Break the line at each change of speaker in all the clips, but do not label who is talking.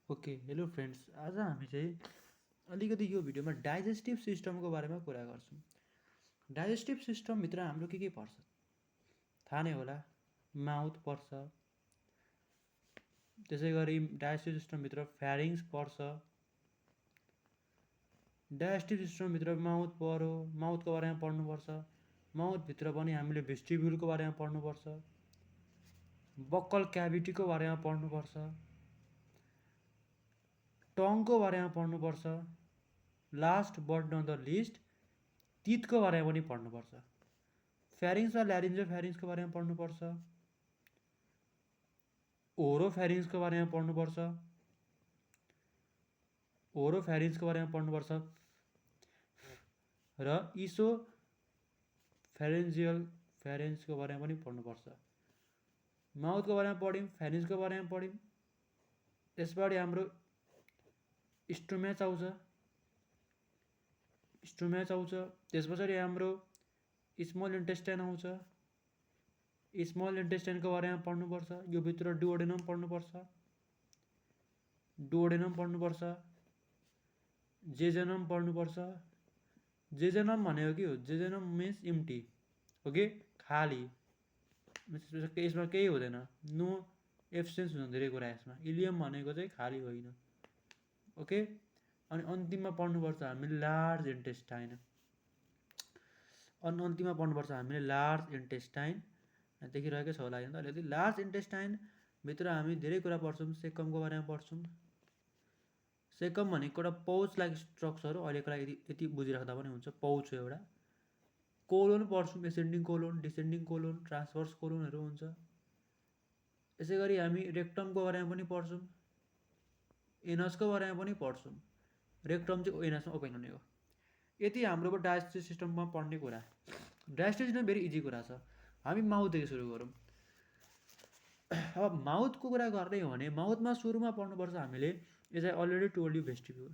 Okay hello friends, आज हामी चाहिँ अलिकति यो भिडियोमा डाइजेस्टिभ सिस्टमको बारेमा कुरा गर्छौँ। डाइजेस्टिभ सिस्टमभित्र हाम्रो के पर्छ थाहा नै होला। माउथ पर्छ, त्यसै गरी डाइजेस्टिभ सिस्टमभित्र फ्यारिङ्स पर्छ। डाइजेस्टिभ सिस्टमभित्र माउथ पऱ्यो, माउथको बारेमा पढ्नुपर्छ। माउथभित्र पनि हामीले भेस्टिब्युलको बारेमा पढ्नुपर्छ, बक्कल क्याभिटीको बारेमा पढ्नुपर्छ, टङको बारेमा पढ्नुपर्छ, last but not the least टिथको बारेमा पनि पढ्नुपर्छ। फ्यारिङ्स वा ल्यारिन्जो फ्यारिङ्सको बारेमा पढ्नुपर्छ, ओरो फ्यारिङ्सको बारेमा पढ्नुपर्छ, ओरो फ्यारिङ्सको बारेमा पढ्नुपर्छ र इसो फ्यारेन्जियल फ्यारेन्सको बारेमा पनि पढ्नुपर्छ। माउथको बारेमा पढ्यौँ, फ्यारिङ्सको बारेमा पढ्यौँ। त्यसबाट हाम्रो स्टोम्याच आउँछ, त्यस पछाडि हाम्रो स्मल इन्टेस्टाइन आउँछ। स्मल इन्टेस्टाइनको बारेमा पढ्नुपर्छ। यो भित्र डुओडेनम पढ्नुपर्छ, जेजेनम पढ्नुपर्छ। जेजेनम भनेको के हो? जेजेनम मिन्स इम्टी, ओके, खाली, यसमा केही हुँदैन, नो एब्सेन्स हुन्छ धेरै कुरा यसमा। इलियम भनेको चाहिँ खाली होइन, ओके। अनि अन्तिममा पढ्नुपर्छ हामीले लार्ज इन्टेस्टाइन। हामीले लार्ज इन्टेस्टाइन देखिरहेकै छ होला नि त अलिकति। लार्ज इन्टेस्टाइनभित्र हामी धेरै कुरा पढ्छौँ। सेकमको बारेमा पढ्छौँ। सेकम भनेको एउटा पाउच लाइक स्ट्रक्चर हो। अहिलेको लागि यति बुझिराख्दा पनि हुन्छ, पाउच हो एउटा। कोलोन पढ्छौँ, ascending colon, descending colon, transverse कोलोनहरू हुन्छ। यसै गरी हामी रेक्टमको बारेमा पनि पढ्छौँ, एनसको बारेमा पनि पढ्छौँ। रेक्टम चाहिँ एनसमा ओपन हुने हो। यति हाम्रो डाइजेस्टिभ सिस्टममा पढ्ने कुरा। डाइजेस्टिभ सिस्टम भेरी इजी कुरा छ। हामी माउथदेखि सुरु गरौँ। अब माउथको कुरा गर्ने हो भने माउथमा सुरुमा पढ्नुपर्छ हामीले, as I already told you, vestibule.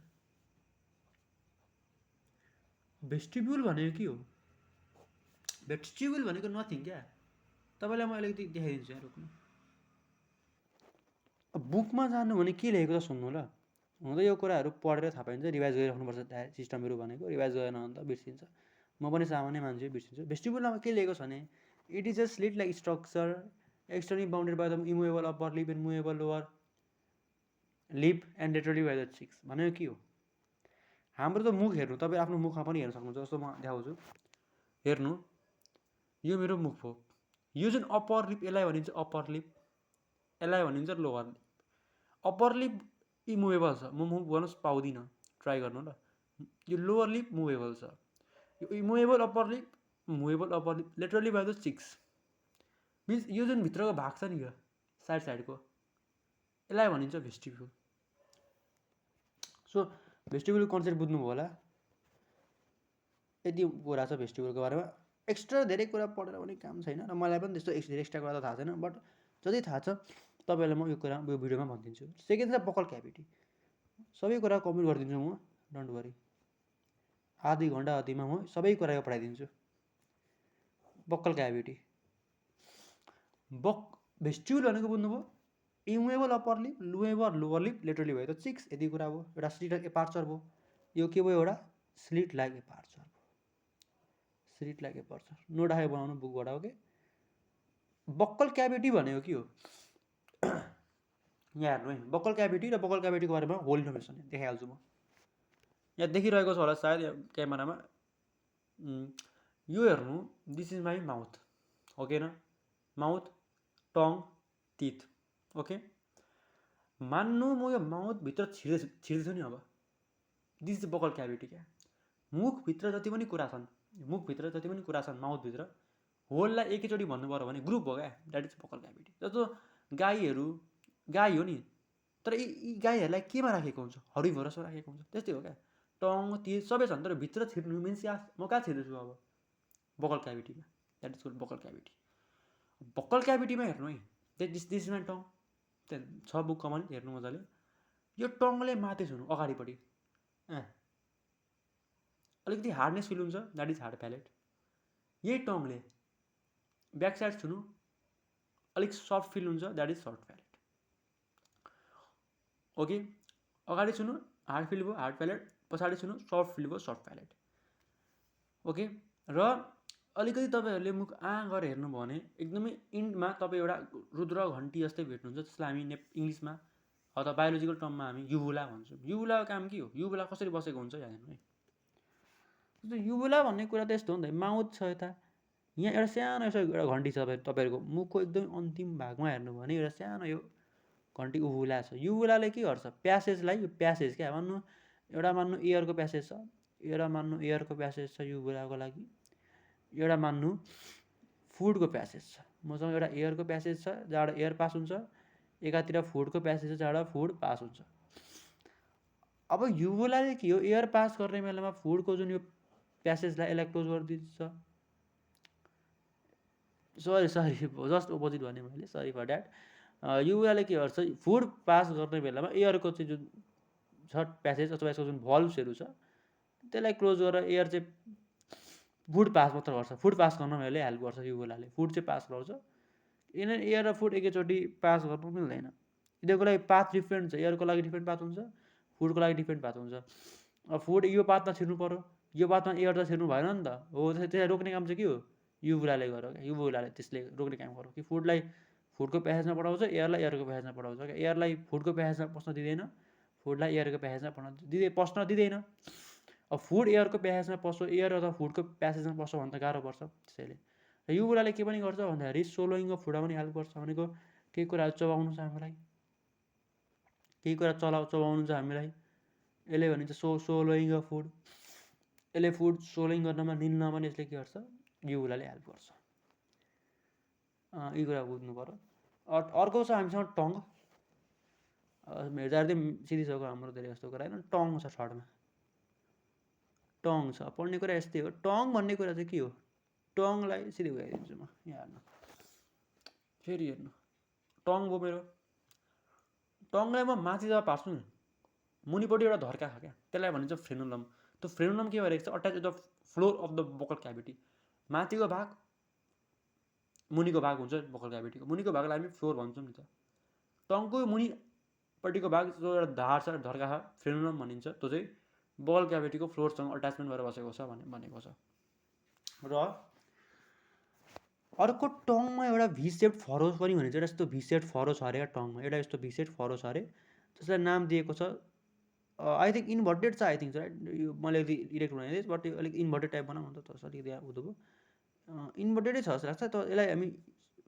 Vestibule भनेको के हो? भेस्टिब्युल भनेको नथिङ क्या। तपाईँलाई म अलिकति देखाइदिन्छु यहाँ, रोक्नु। बुकमा जानु भने के लेखेको त सुन्नु ल। हुन त यो कुराहरू पढेर थाहा पाइन्छ, रिभाइज गरिराख्नुपर्छ। सिस्टमहरू भनेको रिभाइज गरेन भने त बिर्सिन्छ। म पनि सामान्य मान्छे, बिर्सिन्छु। भेस्टिब्युलमा के लेखेको छ भने, it is a slit like structure externally bounded by the immovable upper lip and movable lower lip and laterally by the cheeks. भनेको के हो? हाम्रो त मुख हेर्नु, तपाईँ आफ्नो मुखमा पनि हेर्न सक्नुहुन्छ। जस्तो म देखाउँछु, हेर्नु, यो मेरो मुख हो। यो जुन अप्पर लिप, यसलाई भनिन्छ अप्पर लिप, यसलाई भनिन्छ लोवर लिप। अप्पर लिप इमुवेबल छ, म मुभ गर्न पाउँदिनँ, ट्राई गर्नु ल। यो लोवर लिप मुभेबल छ, यो immovable upper lip, movable upper lip, laterally by the cheeks. Means यो जुन भित्रको भाग छ नि, यो साइडको, यसलाई भनिन्छ भेस्टिब्युल। सो भेस्टिब्युलको कन्सेप्ट बुझ्नुभयो होला। यति कुरा छ भेस्टिब्युलको बारेमा। एक्स्ट्रा धेरै कुरा पढेर पनि काम छैन र मलाई पनि त्यस्तो धेरै एक्स्ट्रा कुरा त थाहा छैन, बट जति थाहा छ तपाईँहरूलाई म यो कुरा यो भिडियोमा भनिदिन्छु। सेकेन्ड छ बक्कल क्याभिटी। सबै कुरा कम्प्लिट गरिदिन्छु म, डोन्ट वरी। आधी घन्टा अतिमा म सबै कुरा यो पढाइदिन्छु। बक्कल क्याभिटी, भेस्टिब्युल भनेको बुझ्नुभयो? Immovable upper lip, movable lower lip, laterally भयो त चिक्स। यति कुरा भयो। एउटा स्लिट लाइक एपार्चर भयो। यो के भयो? एउटा स्लिट लाइक एपार्चर भयो। स्लिट लाइक एपार्चर नोट आयो बनाउनु बुकबाट, ओके। बक्कल क्याभिटी भनेको के हो? यहाँ हेर्नु है, बक्कल क्याभिटी र बक्कल क्याभिटीको बारेमा होल इन्फर्मेसन देखाइहाल्छु म। यहाँ देखिरहेको छ होला सायद क्यामेरामा। यो हेर्नु, this is my mouth, okay न? Mouth, tongue, teeth, okay. मान्नु म यो माउथभित्र छिर्दैछु नि, अब दिस इज बक्कल क्याभिटी क्या। मुखभित्र जति पनि कुरा छन्, माउथभित्र, होललाई एकैचोटि भन्नु पऱ्यो भने ग्रुप हो क्या, द्याट इज बक्कल क्याभिटी। जस्तो गाई हो नि, तर यी गाईहरूलाई केमा राखेको हुन्छ? हरिभरसमा राखेको हुन्छ। त्यस्तै हो क्या, टङ ती सबै छन्, तर भित्र छिर्नु मिन्स म कहाँ छिर्दैछु अब? बक्कल क्याभिटीमा, that is buccal cavity. Buccal क्याभिटीमा हेर्नु है, दिस इज माई टङ। त्यहाँ छ बुकमा पनि हेर्नु मजाले। यो टङले माथि छुनु, अगाडिपट्टि अलिकति हार्डनेस फिल हुन्छ, द्याट इज हार्ड प्यालेट। यही टङले ब्याक साइड छुनु, अलिक सफ्ट फिल हुन्छ, that is soft palette, okay. अगाडि छुनु हार्ड फिल भयो हार्ड प्यालेट, पछाडि छुनु सफ्ट फिल भयो सफ्ट प्यालेट। ओके, र अलिकति तपाईँहरूले मुख गरेर हेर्नुभयो भने एकदमै इन्डमा तपाईँ एउटा रुद्र घन्टी जस्तै भेट्नुहुन्छ, जसलाई हामी इङ्ग्लिसमा अथवा बायोलोजिकल टर्ममा हामी युबुला भन्छौँ। युबुलाको काम के हो, युबुला कसरी बसेको हुन्छ यहाँ हेर्नु है। युबुला भन्ने कुरा त यस्तो हो नि त, माउथ छ यता, यहाँ एउटा सानो यसो एउटा घन्टी छ तपाईँहरूको मुखको एकदम अन्तिम भागमा हेर्नुभयो भने एउटा सानो यो घन्टी युबुला छ। युबुलाले के गर्छ, प्यासेजलाई, यो प्यासेज क्या मान्नु एयरको प्यासेज छ, एउटा मान्नु एयरको प्यासेज छ युबुलाको लागि, एउटा मान्नु फुडको प्यासेज छ। मसँग एउटा एयरको प्यासेज छ जहाँबाट एयर पास हुन्छ, एकातिर फुडको प्यासेज छ जहाँबाट फुड पास हुन्छ। अब युबुलाले के हो, एयर पास गर्ने बेलामा फुडको जुन यो प्यासेजलाई यसलाई क्लोज गरिदिन्छ। सरी जस्ट अपोजिट भने मैले, सरी फर द्याट। युबुलाले के गर्छ, फुड पास गर्ने बेलामा एयरको चाहिँ जुन छ प्यासेज अथवा यसको जुन भल्भ्सहरू छ त्यसलाई क्लोज गरेर एयर चाहिँ फुड पास मात्र गर्छ। फुड पास गर्न यसले हेल्प गर्छ युबुलाले, फुड चाहिँ पास गर्छ। किन एयर र फुड एकैचोटि पास गर्नु मिल्दैन, यिनीहरूको लागि पाथ डिफ्रेन्ट छ। एयरको लागि डिफ्रेन्ट पाथ हुन्छ, फुडको लागि डिफ्रेन्ट पाथ हुन्छ। अब फुड यो पाथमा छिर्नु पऱ्यो, यो पाथमा एयर त छिर्नु भएन नि त, हो त्यसलाई रोक्ने काम चाहिँ के हो, युबुलाले गर्यो क्या। युबुलाले त्यसले रोक्ने काम गर्यो कि फुडलाई फुडको प्यासेजमा पठाउँछ, एयरलाई एयरको प्यासेजमा पठाउँछ क्या। एयरलाई फुडको प्यासेजमा पस्न दिँदैन, फुडलाई एयरको प्यासेजमा पस्न दिँदैन। अब फुड एयरको प्यासेजमा पस्छ, एयर अथवा फुडको प्यासेजमा पस्छ भने त गाह्रो पर्छ। त्यसैले युबुलाले के पनि गर्छ भन्दाखेरि सोलोइङ अफ फुडमा पनि हेल्प गर्छ। भनेको केही कुराहरू चबाउनु छ हामीलाई, केही कुरा चबाउनु छ हामीलाई, यसले भनिन्छ सोलोइङ अफ फुड। यसले फुड सोलोइङ गर्नमा निल्न पनि यसले के गर्छ, युबुलाले हेल्प गर्छ। यी कुरा बुझ्नु पर्यो। अर्को छ हामीसँग टङ। हेर्दा सिधिसक्यो हाम्रो धेरै जस्तो कुरा होइन। टङ छ थर्डमा, टङ छ। पढ्ने कुरा यस्तै हो। टङ भन्ने कुरा चाहिँ के हो, टङलाई सिधै उठाइदिन्छु म यहाँ हेर्नु, फेरि हेर्नु, टङ भयो मेरो। टङलाई म माथि जब पार्छु नि, मुनिपट्टि एउटा धर्का छ क्या, त्यसलाई भनिन्छ फ्रेनुलम। त्यो फ्रेनुलम के भइरहेको छ, attach the floor of the vocal cavity. माथिको भाग मुनिको भाग हुन्छ भोकल क्याभिटीको, मुनिको भागलाई हामी फ्लोर भन्छौँ नि त। टङको मुनिपट्टिको भाग जो एउटा धार छ, धर्का छ, फ्रेनुलम भनिन्छ। त्यो चाहिँ भोकल क्याभिटीको फ्लोरसँग अट्याचमेन्ट भएर बसेको छ भनेको छ। र अर्को टङमा एउटा भिसेप्ड फरो पनि भनिन्छ। एउटा यस्तो भिसेप्ड फरो छ अरे क्या टङमा, एउटा यस्तो भिसेप्ड फरो छ अरे, त्यसलाई नाम दिएको छ आई थिङ्क इन्भर्टेड छ, आई थिङ्क राइट। यो मैले अलिकति इरेक्ट बनाइदिएँ, बट यो अलिक इन्भर्टेड टाइप बनाऊँ त अलिकति हुँदो भयो, इन्भर्टेडै छ जस्तो लाग्छ। त यसलाई हामी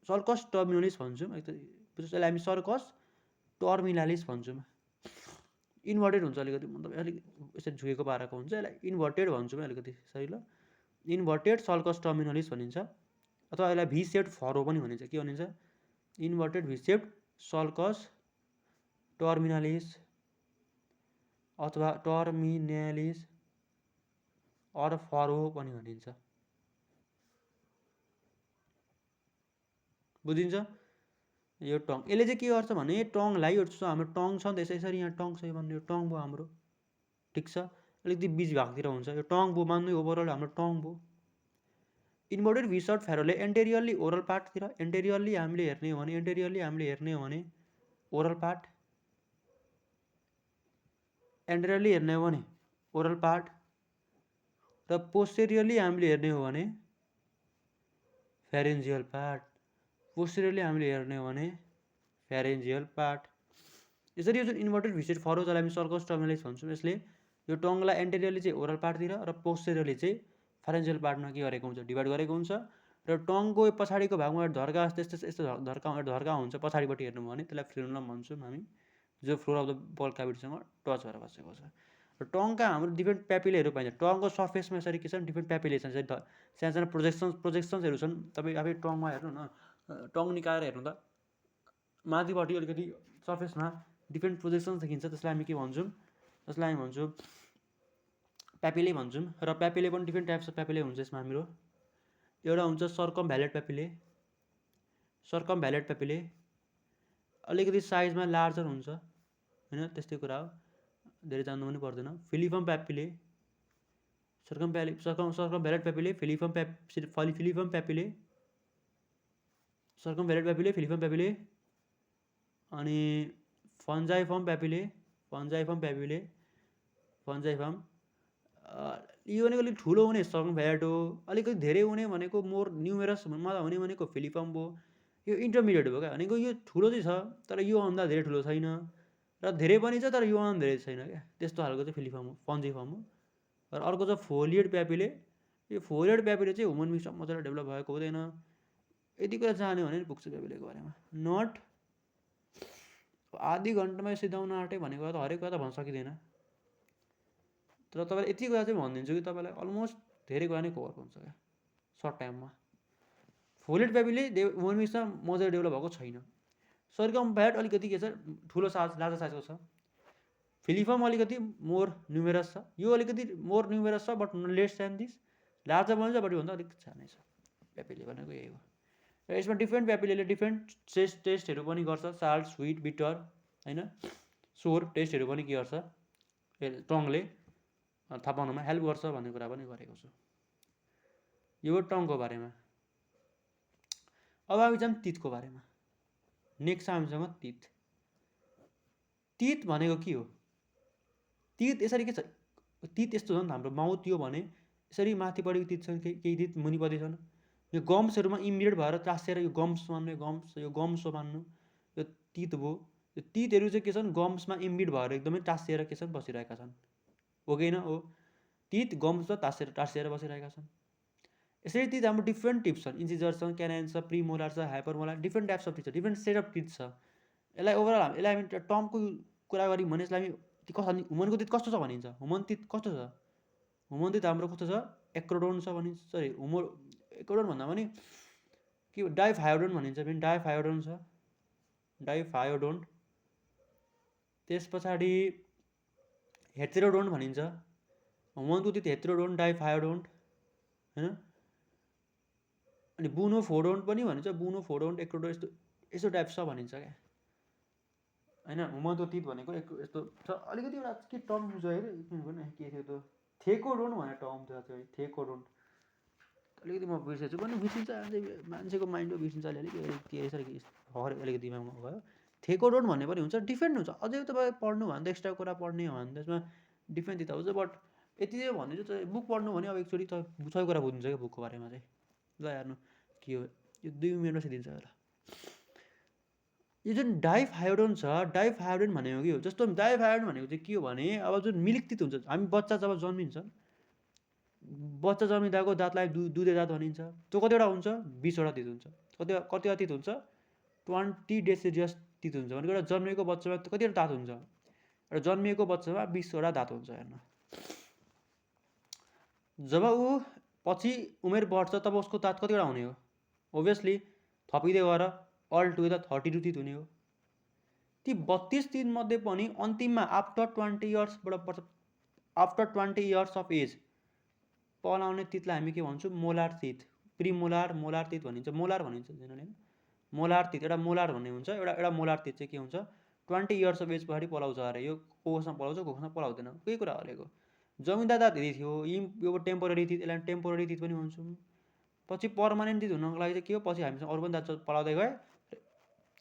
सर्कस टर्मिनालिस भन्छौँ, यसलाई हामी सर्कस टर्मिनालिस भन्छौँ। इन्भर्टेड हुन्छ अलिकति, मतलब अलिक यसरी झुकेको पाराको हुन्छ, यसलाई इन्भर्टेड भन्छौँ अलिकति, सही ल। इन्भर्टेड सर्कस टर्मिनालिस भनिन्छ, अथवा यसलाई भिसेप्ड फरो पनि भनिन्छ। के भनिन्छ, इन्भर्टेड भिसेप्ड सर्कस टर्मिनालिस अथवा टर्मिनालिस अर फरो पनि भनिन्छ। बुझिन्छ यो टङ। यसले चाहिँ के गर्छ भने टङलाई, हाम्रो टङ छ नि त यसरी यहाँ टङ छ, यो भन्नु यो टङ भयो हाम्रो, ठिक छ। अलिकति बिच भागतिर हुन्छ यो टङ भयो मान्नु, ओभरअल हाम्रो टङ भयो। इन्भर्टेड भिसेप्ड फरोले एन्टेरियरली ओरल पार्टतिर, एन्टेरियरली हामीले हेर्ने हो भने ओरल पार्ट, एन्टेरियरली हेर्ने हो भने ओरल पार्ट, र पोस्टेरियरली हामीले हेर्ने हो भने फेरेन्जियल पार्ट, पोस्टेरियरली हामीले हेर्ने हो भने फेरेन्जियल पार्ट। यसरी यो जुन इन्भर्टेड भिसेप्ड फरो जसलाई हामी सर्कस टर्मिनालिस भन्छौँ, यसले यो टङलाई एन्टेरियरली चाहिँ ओरल पार्टतिर र पोस्टेरियरली चाहिँ फेरेन्जियल पार्टमा के गरेको हुन्छ, डिभाइड गरेको हुन्छ। र टङको पछाडिको भागमा एउटा धर्का यस्तो धर्का हुन्छ पछाडिपट्टि हेर्नु भने, त्यसलाई फ्रेनुलम भन्छौँ हामी, जो फ्लोर अफ द भोकल क्याभिटीसँग टच भएर बसेको छ। र टङका हाम्रो डिफ्रेन्ट प्यापिलेहरू पाइन्छ। टङको सर्फेसमा यसरी के छन्, डिफ्रेन्ट प्यापिले छन्, सानो प्रोजेक्सन्सहरू छन्। तपाईँ आफै टङमा हेर्नु न, टङ निकालेर हेर्नु त, माथिपट्टि अलिकति सर्फेसमा डिफ्रेन्ट प्रोजेक्सन्स देखिन्छ, त्यसलाई हामी के भन्छौँ, त्यसलाई हामी भन्छौँ प्यापिले भन्छौँ। र प्यापिले पनि डिफ्रेन्ट टाइप्स अफ प्यापिले हुन्छ यसमा हाम्रो। एउटा हुन्छ सर्कमभ्यालेट प्यापिले, अलिकति साइजमा लार्जर हुन्छ होइन, त्यस्तै कुरा हो, धेरै जान्नु पनि पर्दैन। फिलिफर्म प्यापिले, सर्कमभ्यालेट प्यापिले, फिलिफर्म प्यापिले, अनि फन्जाइफर्म प्यापिले, फन्जाइफर्म प्यापिले फन्जाइफर्म यो भनेको अलिक ठुलो हुने सङ भ्याट हो, अलिकति धेरै हुने भनेको मोर न्युमेरसमा हुने भनेको फिलिफर्म भयो। यो इन्टरमिडिएट भयो क्या, भनेको यो ठुलो चाहिँ छ तर योभन्दा धेरै ठुलो छैन, र धेरै पनि छ तर योभन्दा धेरै छैन क्या, त्यस्तो खालको चाहिँ फिलिफर्म हो, फन्जाइफर्म हो। र अर्को छ फोलिएड प्यापिले। यो फोलिएड प्यापिले चाहिँ ह्युमन बिङसम्म मजाले डेभलप भएको हुँदैन, यति कुरा जान्यो भने पुग्छ प्यापिलेको बारेमा। नट आधी घन्टामा सिधाउन आँटे भनेको त हरेक कुरा त भन्न सकिँदैन, तर तपाईँलाई यति कुरा चाहिँ भनिदिन्छु कि तपाईँलाई अलमोस्ट धेरै कुरा नै कभर हुन्छ क्या सर्ट टाइममा। फोलिएड प्यापिले ह्युमन बिङसमा मजाले डेभलप भएको छैन। सर्कम भ्याट अलिकति के छ, ठुलो साइज लार्जर साइजको छ। फिलिफर्म अलिकति मोर न्युमेरस छ, यो अलिकति मोर न्युमेरस छ but less than this, larger पनि छ बट योभन्दा अलिक सानै छ। प्यापिले भनेको यही हो। र यसमा डिफ्रेन्ट प्यापिले डिफ्रेन्ट टेस्टहरू पनि गर्छ, साल्ट, स्विट, बिटर होइन, सोर टेस्टहरू पनि के गर्छ टङले थाहा पाउनुमा हेल्प गर्छ भन्ने कुरा पनि गरेको छु। यो टङको बारेमा। अब हामी जाऊँ तितको बारेमा। नेक्स्ट हामीसँग तित। तित भनेको के हो? तित यसरी के छ, तित यस्तो छ नि त, हाम्रो माउथ यो भने यसरी माथिपट्टिको तित छन्, केही तित मुनिपट्टि छन्। यो गम्सहरूमा इमिडिएट भएर टाँसेर यो गम्स मान्नु, यो गम्स हो मान्नु, यो तित भयो। यो तितहरू चाहिँ के छन्, गम्समा इमिडिएट भएर एकदमै टाँसिएर के छन् बसिरहेका छन्, हो कि होइन हो? तित गम्समा टाँसिएर बसिरहेका छन्। यसरी तित हाम्रो डिफ्रेन्ट टिप्स छन्, इन्सिजर छ, क्यानाइन छ, प्रिमोलार छ, हाइपरमोलार, डिफ्रेन्ट टाइप्स अफ टिथ छ, डिफ्रेन्ट सेट अफ टिथ छ। यसलाई ओभरअल यसलाई हामी टर्मको कुरा गऱ्यौँ भने यसलाई हामी ह्युमनको तित कस्तो छ भनिन्छ, ह्युमन तित कस्तो छ, ह्युमन तित हाम्रो कस्तो छ, एक्रोडोन छ भनिन्छ, सरी एक्रोडोन भन्दा पनि के डाइफायोडोन भनिन्छ, फेरि डाइफायोडोन छ, डाइफायोडोन। त्यस पछाडि हेटेरोडोन भनिन्छ, ह्युमनको तित हेटेरोडोन, डाइफायोडोन होइन। अनि बुनोफोडोन पनि भनिन्छ, बुनोफोडोन, एक्रोडोन, यस्तो टाइप छ भनिन्छ क्या होइन। ह्युमनको तित भनेको यस्तो छ। अलिकति एउटा के टर्म युज गरेको के थियो त्यो, थेकोडोन भनेर टर्म थियो, थेकोडोन। अलिकति म बिर्सेछु पनि, बिर्सिन्छ मान्छेको माइन्डमा बिर्सिन्छ अलिअलि के यसरी अलिकति दिमागमा गयो। थेकोडोन भन्ने पनि हुन्छ, डिफ्रेन्ट हुन्छ। अझै तपाईँ पढ्नु भने त एक्स्ट्रा कुरा पढ्ने हो भने त्यसमा डिफ्रेन्ट तित हुन्छ, बट यति चाहिँ भनिदिन्छु चाहिँ बुक पढ्नु भने अब एकचोटि त सबै कुरा बुझ्नुहुन्छ क्या बुकको बारेमा चाहिँ। ल हेर्नु के हो, यो 2 मिनटमा सिद्धिन्छ होला। यो जुन डाइफायोडोन छ, डाइफायोडोन भनेको के हो, जस्तो डाइफायोडोन भनेको चाहिँ के हो भने, अब जुन मिल्क तित हुन्छ, हामी बच्चा जब जन्मिन्छ, बच्चा जन्मिँदाको दाँतलाई दुधे दाँत भनिन्छ। त्यो कतिवटा हुन्छ, 20वटा तित हुन्छ। कतिवटा तित हुन्छ, 20 डेसिडियस तित हुन्छ। भनेको एउटा जन्मिएको बच्चामा कतिवटा दाँत हुन्छ, र जन्मिएको बच्चामा 20वटा दाँत हुन्छ। हेर्नु, जब ऊ पछि उमेर बढ्छ तब उसको दाँत कतिवटा हुने हो, ओभियसली थपिँदै गएर अल टुगेदर 32 तित हुने हो। ती 32 तित मध्ये पनि अन्तिममा आफ्टर 20 इयर्स अफ एज पलाउने तितलाई हामी के भन्छौँ, मोलार तित, प्रिमोलार, मोलार तित भनिन्छ। मोलार भनिन्छ जेनरली, मोलार तित एउटा मोलार भन्ने हुन्छ, एउटा मोलार तित चाहिँ के हुन्छ, 20 इयर्स अफ एज पछाडि पलाउँछ अरे। यो कोखमा पलाउँछ, कोखमा पलाउँदैन, केही कुरा हरेको। जमिँदा दाँत यदि थियो, यो टेम्पोररी तित, यसलाई टेम्पोररी तित पनि भन्छौँ। पछि पर्मानेन्ट तित हुनको लागि चाहिँ के हो, पछि हामीसँग अरू पनि दाँत पलाउँदै गए,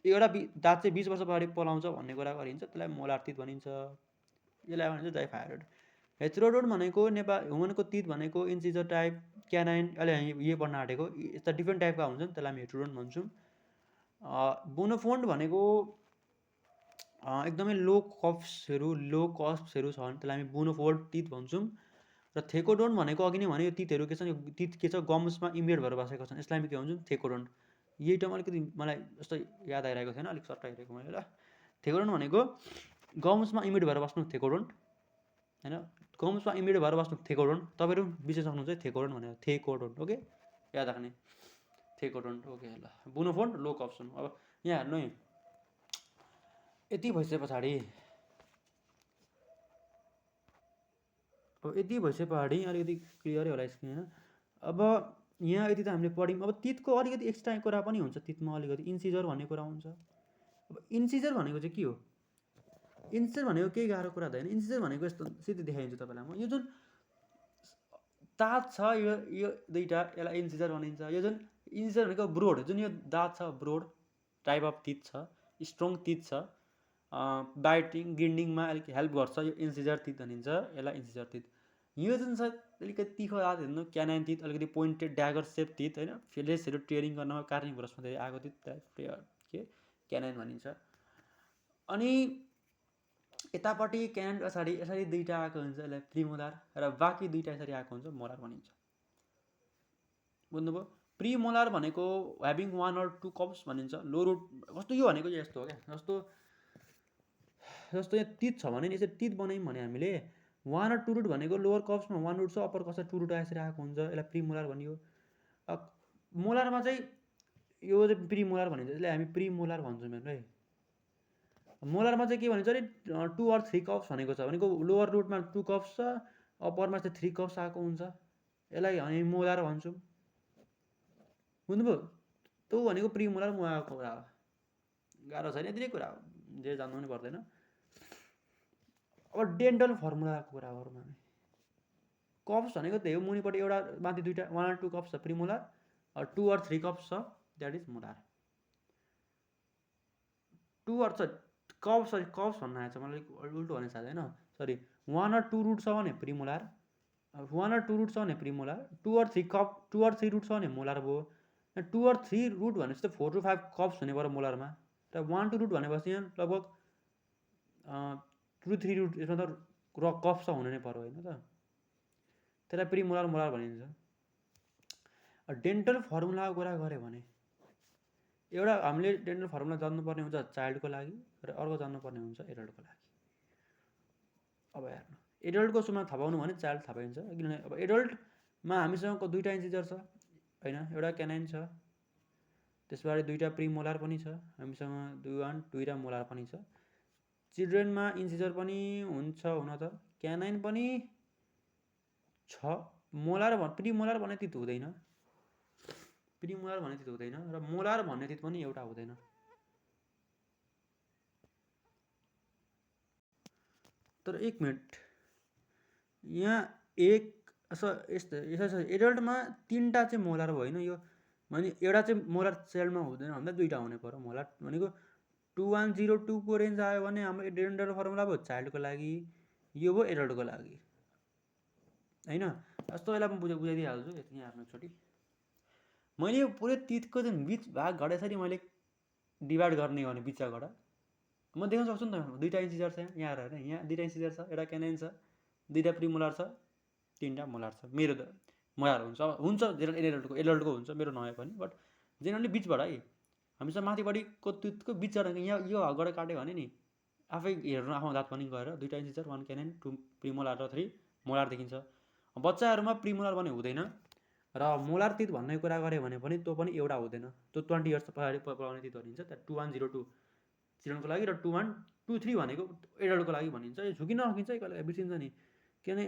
एउटा दाँत चाहिँ 20 वर्ष पछाडि पलाउँछ भन्ने कुरा गरिन्छ, त्यसलाई मोलार तित भनिन्छ। यसलाई भनिन्छ डाइफायोडोन। हेटेरोडोन भनेको ह्युमनको तित भनेको इन्सिजर टाइप, क्यानाइन, अहिले हामी यो पढ्न आँटेको यस्ता डिफ्रेन्ट टाइपका हुन्छन्, त्यसलाई हामी हेटेरोडोन भन्छौँ। बुनोफोन्ड भनेको एकदमै लो कस्प्सहरू छ भने त्यसलाई हामी बुनोफोल्ड तित भन्छौँ। र थेकोडोन भनेको अघि नै भने यो तितहरू के छ, यो तित के छ, गम्समा इमिडिएट भएर बसेका छन्, यसलाई हामी के भन्छौँ, थेकोडोन। यही टर्म अलिकति मलाई जस्तो याद आइरहेको थिएन, अलिक सट्ट हेरेको मैले। ल, थेकोडोन भनेको गम्समा इमिडिएट भएर बस्नु थेकोडोन होइन, गम्समा इमिडिएट भएर बस्नु थेकोडोन। तपाईँहरू बिर्सिन सक्नुहुन्छ थेकोडोन भनेर, थेकोडोन, ओके, याद राख्ने, थेकोडोन, ओके। ल, बुनोफोन्ड लो कप्सन। अब यहाँ हेर्नु है, यति भइसके पछाडि अलिकति क्लियरै होला स्क्रिन होइन। अब यहाँ यति त हामीले पढ्यौँ। अब तितको अलिकति एक्स्ट्रा कुरा पनि हुन्छ, तितमा अलिकति इन्सिजर भन्ने कुरा हुन्छ। अब इन्सिजर भनेको चाहिँ के हो, इन्सिजर भनेको केही गाह्रो कुरा हुँदैन। इन्सिजर भनेको यस्तो सिधै देखाइदिन्छु तपाईँलाई म। यो जुन दाँत छ, यो दुईवटा, यसलाई इन्सिजर भनिन्छ। यो जुन इन्सिजर भनेको ब्रोड, जुन यो दाँत छ ब्रोड टाइप अफ तित छ, स्ट्रङ तित छ। बाइटिङ ग्रिन्डिङमा अलिक हेल्प गर्छ। यो इन्सिजर टिथ भनिन्छ, यसलाई इन्सिजर टिथ। यो जुन छ अलिकति तिखो हात हेर्नु, क्यानाइन टिथ, अलिकति पोइन्टेड ड्यागर सेप टिथ होइन, फिलेसहरू ट्रेनिङ गर्नमा कार्निभोरसमा धेरै आएको टिथ, के क्यानाइन भनिन्छ। अनि यतापट्टि क्यानाइन पछाडि यसरी दुईवटा आएको हुन्छ, यसलाई प्रिमोलार, र बाँकी दुईवटा यसरी आएको हुन्छ, मोलार भनिन्छ। बुझ्नुभयो? प्रिमोलार भनेको ह्याभिङ 1 or 2 कप्स भनिन्छ। लो रुट कस्तो, यो भनेको यस्तो हो क्या, जस्तो यहाँ टिथ छ भने नि यसरी टिथ बनायौँ भने हामीले 1 or 2 रुट भनेको लोवर कप्समा 1 रुट छ, अप्पर कप्समा 2 रुट यसरी आएको हुन्छ, यसलाई प्रिमोलार भनियो। मोलारमा चाहिँ यो चाहिँ प्रिमोलार भनिन्छ, यसलाई हामी प्रिमोलार भन्छौँ हेर्नु है। मोलारमा चाहिँ के भनिन्छ अरे 2 or 3 कप्स भनेको छ, भनेको लोवर रुटमा 2 कप्स छ, अप्परमा चाहिँ 3 कप्स आएको हुन्छ, यसलाई हामी मोलार भन्छौँ। बुझ्नुभयो? त्यो भनेको प्रिमोलार मोलारको कुरा हो। गाह्रो छैन, यति नै कुरा हो, जे जान्नु पनि पर्दैन। अब डेन्टल फर्मुलाको कुरा गरौँ हामी। कप्स भनेको त्यही हो, मुनिपट्टि एउटा माथि दुईवटा 1 or 2 कप्स छ प्रिमोलार, 2 or 3 कप्स छ that is molar. 2 or cups भन्न आएछ मलाई, उल्टो भने साथै होइन, सरी 1 or 2 रुट छ भने प्रिमोलार, 1 or 2 रुट छ भने प्रिमोलार, 2 or 3 रुट छ भने मोलार भयो। 2 or 3 रुट भनेपछि त 4 to 5 कप्स हुने भयो मोलारमा, र 1 to 2 रुट भनेपछि यहाँ लगभग 2 to 3 रुट, यसमा त कप्स त हुनु नै पर्यो होइन त, त्यसलाई प्रिमोलार मोलार भनिन्छ। डेन्टल फर्मुलाको कुरा गऱ्यो भने एउटा हामीले डेन्टल फर्मुला जान्नुपर्ने हुन्छ चाइल्डको लागि, र अर्को जान्नुपर्ने हुन्छ एडल्टको लागि। अब हेर्नु, एडल्टको सुरुमा थाहा पाउनु भने चाइल्ड थाहा पाइन्छ, किनभने अब एडल्टमा हामीसँग दुईवटा इन्सिजर छ होइन, एउटा क्यानाइन छ, त्यसबाट दुईवटा प्रिमोलार पनि छ, हामीसँग दुईवटा मोलार पनि छ। चिल्ड्रेनमा इन्सिजर पनि हुन्छ हुन त, क्यानाइन पनि छ, मोलार प्रिमोलार भन्ने तित हुँदैन, प्रिमोलार भन्ने तित हुँदैन, र मोलार भन्ने तित पनि एउटा हुँदैन। तर एक मिनट, यहाँ यस्तो एडल्टमा 3वटा चाहिँ मोलार भयो होइन, यो भने एउटा चाहिँ मोलार चाइल्डमा हुँदैन भन्दा 2वटा हुने पर्यो। मोलार भनेको 2102को रेन्ज आयो भने हाम्रो डेन्टल फर्मुला भयो चाइल्डको लागि, यो भयो एडल्टको लागि होइन। जस्तो यसलाई म बुझाइदिइहाल्छु, यति यहाँ आफ्नो एकचोटि। मैले यो पुरै तितको चाहिँ बिच भागबाट यसरी मैले डिभाइड गर्ने हो भने बिचबाट म देख्न सक्छु नि त, 2वटा इन्सिजर छ यहाँ हेर, यहाँ 2वटा इन्सिजर छ, एउटा क्यानाइन छ, 2वटा प्रिमोलार छ, 3वटा मोलार छ। मेरो त मोलार हुन्छ एडल्टको हुन्छ, मेरो नभए पनि, बट जेनरली बिचबाट है, हामीसँग माथिपट्टिको तितको बिचबाट यहाँ यो हगबाट काट्यो भने नि आफै हेर्नु आफ्नो दाँत पनि गएर 2वटा इन्सिजर, 1 क्यानाइन, 2 प्रिमोलार र 3 मोलार देखिन्छ। बच्चाहरूमा प्रिमोलार पनि हुँदैन, र मोलार तित भन्ने कुरा गऱ्यो भने पनि त्यो पनि एउटा हुँदैन, त्यो 20 इयर्स पछाडि पढाउने तित भनिन्छ, त्यहाँ 2102 चिल्ड्रेनको लागि, र 2123 भनेको एडल्टको लागि भनिन्छ। यो झुकिन नसकिन्छ, कहिले बिर्सिन्छ नि, किनभने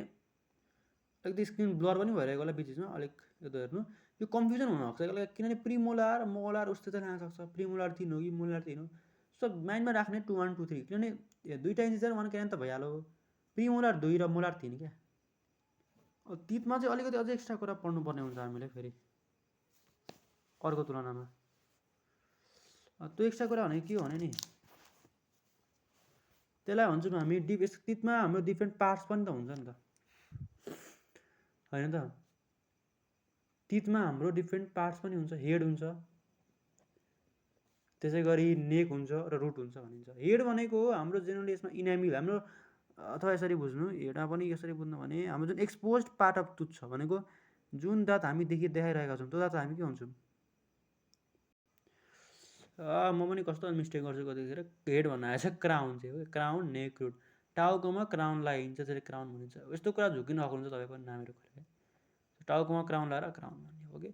अलिकति स्क्रिन ब्लर पनि भइरहेको होला बिचमा, अलिक यता हेर्नु, यो कन्फ्युजन हुनसक्छ कहिले, किनभने प्रिमोलार मोलार उस्तो चाहिँ लाग्न सक्छ, प्रिमोलार 3 हो कि मोलार 3 हो, सो माइन्डमा राख्ने 2123, किनभने 2वटा इन्सिजर 1 क्यानाइन त भइहाल्यो, प्रिमोलार 2 र मोलार 3 क्या। तितमा चाहिँ अलिकति अझै एक्स्ट्रा कुरा पढ्नुपर्ने हुन्छ हामीले फेरि अर्को तुलनामा। त्यो एक्स्ट्रा कुरा भनेको के हो भने नि, त्यसलाई भन्छौँ हामी तितमा हाम्रो डिफ्रेन्ट पार्ट्स पनि त हुन्छ नि त होइन त, तितमा हाम्रो डिफ्रेन्ट पार्ट्स पनि हुन्छ, हेड हुन्छ, त्यसै गरी नेक हुन्छ र रुट हुन्छ भनिन्छ। हेड भनेको हाम्रो जेनरली यसमा इनामिल हाम्रो, अथवा यसरी बुझ्नु, हेडमा पनि यसरी बुझ्नु भने हाम्रो जुन एक्सपोज्ड पार्ट अफ टुथ छ भनेको जुन दाँत हामी देखाइरहेका छौँ त्यो दाँत हामी के भन्छौँ, म पनि कस्तो मिस्टेक गर्छु कतिखेर, हेड भन्न आएछ, क्राउन चाहिँ हो, क्राउन नेक रुट, टाउकोमा क्राउन लगाइन्छ, त्यसरी क्राउन भनिन्छ। यस्तो कुरा झुकिन सक्नुहुन्छ तपाईँ पनि नामहरू गरेर, टाउकोमा क्राउन लगाएर क्राउन भन्ने हो कि।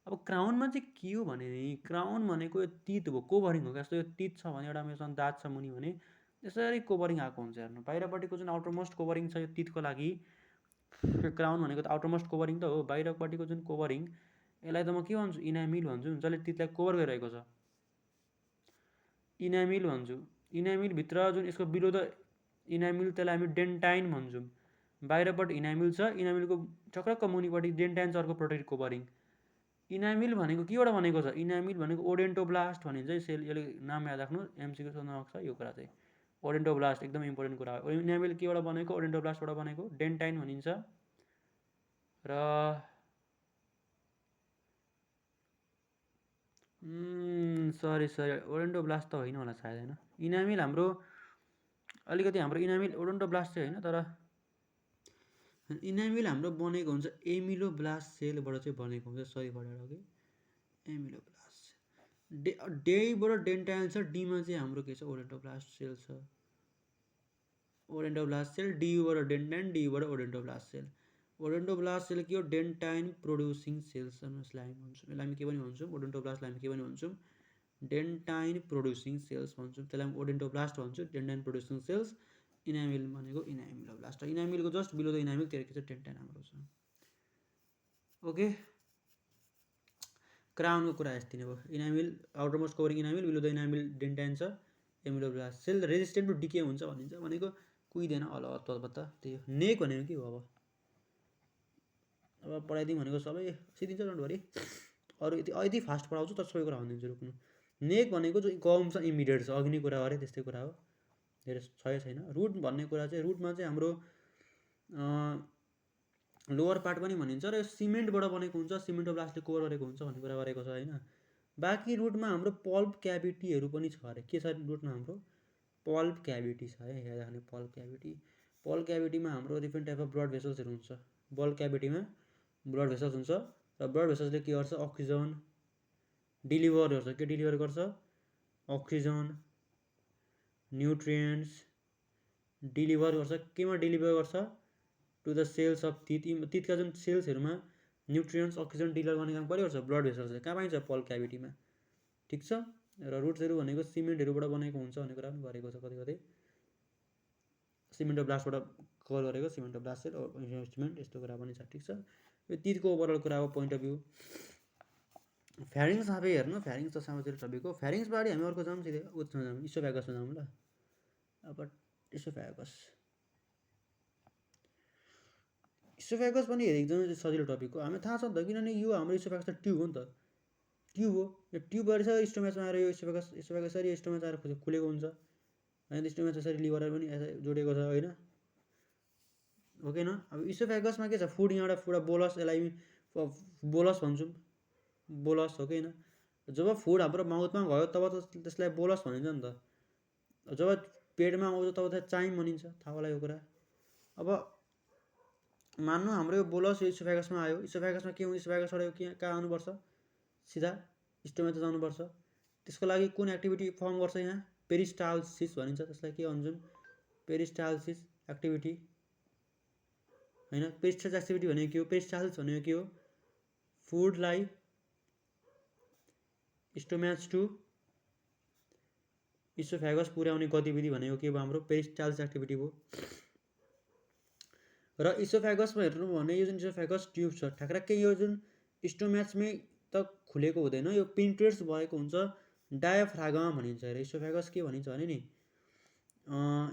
अब क्राउनमा चाहिँ के हो भने नि, क्राउन भनेको यो तित हो, कोभरिङ हो क्या। जस्तो यो तित छ भने एउटा मेरोसँग दाँत छ मुनि भने यसरी कोभरिङ आएको हुन्छ, हेर्नु बाहिरपट्टिको जुन आउटरमोस्ट कोभरिङ छ यो तितको लागि, क्राउन भनेको त आउटरमोस्ट कोभरिङ त हो, बाहिरपट्टिको जुन कोभरिङ यसलाई त म के भन्छु, इनामिल भन्छु, जसले तितलाई कोभर गरिरहेको छ, इनामिल भन्छु। इनामिलभित्र जुन यसको बिलो द इनामिल, त्यसलाई हामी डेन्टाइन भन्छौँ। बाहिरपट्टि इनामिल छ, इनामिलको चक्रक्क मुनिपट्टि डेन्टाइन छ, अर्को प्रोटेक्टिभ कोभरिङ। इनामिल भनेको केबाट बनेको छ, इनामिल भनेको ओडेन्टोब्लास्ट भनिन्छ है सेल, यसले नाम याद राख्नु, एमसिक्यू सोध्न सक्छ यो कुरा चाहिँ। ओडेन्टोब्लास्ट एकदम इम्पोर्टेन्ट कुरा हो। इनामेल केबाट बनेको? ओडेन्टोब्लास्टबाट बनेको। डेन्टाइन भनिन्छ। र सरी ओडेन्टोब्लास्ट त होइन होला सायद, होइन। इनामिल हाम्रो अलिकति हाम्रो इनामिल ओडेन्टोब्लास्ट चाहिँ होइन, तर इनामिल हाम्रो बनेको हुन्छ एमिलोब्लास्ट सेलबाट चाहिँ बनेको हुन्छ। सही पढेर कि एमिलोब्लास्ट डेबाट डेन्टाइल छ, डीमा चाहिँ हाम्रो के छ? ओडेन्टोब्लास्ट सेल छ। ओडेन्टोब्लास्ट सेल, डीबाट डेन्टाइन, डीबाट ओडेन्टोब्लास्ट सेल। ओडेन्टोब्लास्ट सेल के हो? डेन्टाइन प्रोड्युसिङ सेल्स यसलाई हामी भन्छौँ। यसलाई हामी के पनि भन्छौँ? ओडेन्टोब्लास्टलाई हामी के पनि भन्छौँ? डेन्टाइन प्रोड्युसिङ सेल्स भन्छौँ। त्यसलाई हामी ओडेन्टोब्लास्ट भन्छौँ, डेन्टाइन प्रोड्युसिङ सेल्स। इनामिल भनेको इनामिलोब्लास्ट। इनामिलको जस्ट बिलो द इनामिल त्यो के छ? डेन्टाइन हाम्रो छ। ओके, क्राउनको कुरा यस्तै नै भयो। Enamel outermost covering enamel, below the enamel dentine छ। Ameloblast cell resistant to decay हुन्छ भनिन्छ, भनेको कुहिँदैन अलपत्ता त्यही हो। नेक भनेको के हो? अब पढाइदिउँ भनेको सबै सिकिन्छ, डोन्ट वरी। अरू यति फास्ट पढाउँछु तर सबै कुरा भनिदिन्छु, रुक्नु। नेक भनेको जो कम छ, इमिडिएट छ, अघि नै कुरा गरेँ त्यस्तै कुरा हो, धेरै छैन। रुट भन्ने कुरा चाहिँ रुटमा चाहिँ हाम्रो लोवर पार्ट पनि भनिन्छ र यो सिमेन्टबाट बनेको हुन्छ, सिमेन्टोब्लास्टले कभर गरेको हुन्छ भन्ने कुरा गरेको छ, होइन। बाँकी रुटमा हाम्रो पल्प क्याभिटीहरू पनि छ अरे। के छ रुटमा? हाम्रो पल्प क्याभिटी छ है, याद राख्ने। पल्प क्याभिटी, पल्प क्याभिटीमा हाम्रो डिफ्रेन्ट टाइप अफ ब्लड भेसल्सहरू हुन्छ। बल्ब क्याभिटीमा ब्लड भेसल्स हुन्छ र ब्लड भेसल्सले के गर्छ? अक्सिजन डेलिभर गर्छ। के डेलिभर गर्छ? अक्सिजन, न्युट्रिएन्ट्स डेलिभर गर्छ। केमा डेलिभर गर्छ? To the cells of teeth. टिथका जुन सेल्सहरूमा न्युट्रिएन्ट्स अक्सिजन डेलिभर गर्ने काम गर्छ ब्लड भेसल्सले। कहाँ पाइन्छ? पल्प क्याभिटीमा। ठिक छ। र रुट्सहरू भनेको सिमेन्टहरूबाट बनेको हुन्छ भन्ने कुरा पनि गरेको छ कतै कतै। सिमेन्टोब्लास्टबाट कभर गरेको सिमेन्टोब्लास्ट सेल इन्भेस्टमेन्ट, यस्तो कुरा पनि छ। ठिक छ, यो टिथको ओभरअल कुरा हो, पोइन्ट अफ भ्यू। फ्यारिङ्स आफै हेर्नु, फ्यारिङ्स त सानोतिर टपिक हो। फ्यारिङ्सबाट हामी अर्को जाऊँ, सिधै उसमा जाऊँ, इसोफ्यागसमा जाऊँ ल। अब इसोफ्यागस पनि एकदमै सजिलो टपिक हो, हामीलाई थाहा छ नि त, किनभने यो हाम्रो इसोफ्यागस त ट्युब हो नि त। ट्युब हो, यो ट्युबबाट चाहिँ स्टोमाचमा आएर यो इसोफ्यागस यसरी स्टोमाच आएर खुलेको हुन्छ, होइन। स्टोमाच यसरी लिभरलाई पनि जोडेको छ, होइन। ओके न। अब इसोफ्यागसमा के छ? फुड, यहाँबाट फुड बोलस, यसलाई बोलस भन्छौँ, बोलस हो कि होइन। जब फुड हाम्रो माउथमा गयो तब त त्यसलाई बोलस भनिन्छ नि त। जब पेटमा आउँछ तब त चाइम भनिन्छ, थाहा होला यो कुरा। अब मान्नु हाम्रो यो बोलस यो इसोफ्यागसमा आयो, इसोफ्यागसमा के हुन्छ? इसोफ्यागसबाट यो कहाँ आउनुपर्छ? सिधा स्टोमाच जानुपर्छ। त्यसको लागि कुन एक्टिभिटी फर्म गर्छ? यहाँ पेरिस्टाल्सिस भनिन्छ, त्यसलाई के भन्छौँ? पेरिस्टाल्सिस एक्टिभिटी, होइन। पेरिस्टाल्सिस एक्टिभिटी भनेको के हो? पेरिस्टाल्सिस भनेको के हो? फुडलाई स्टोमाच टु इसोफ्यागस पुर्याउने गतिविधि भनेको के भयो? हाम्रो पेरिस्टाल्सिस एक्टिभिटी भयो। र इसोफ्यागसमा हेर्नु भने यो जुन इसोफ्यागस ट्युब छ ठ्याक्कै, यो जुन स्टोमाचमै त खुलेको हुँदैन, यो पेनिट्रेट्स भएको हुन्छ, डायाफ्रागम भनिन्छ अरे। इसोफ्यागस के भनिन्छ भने नि,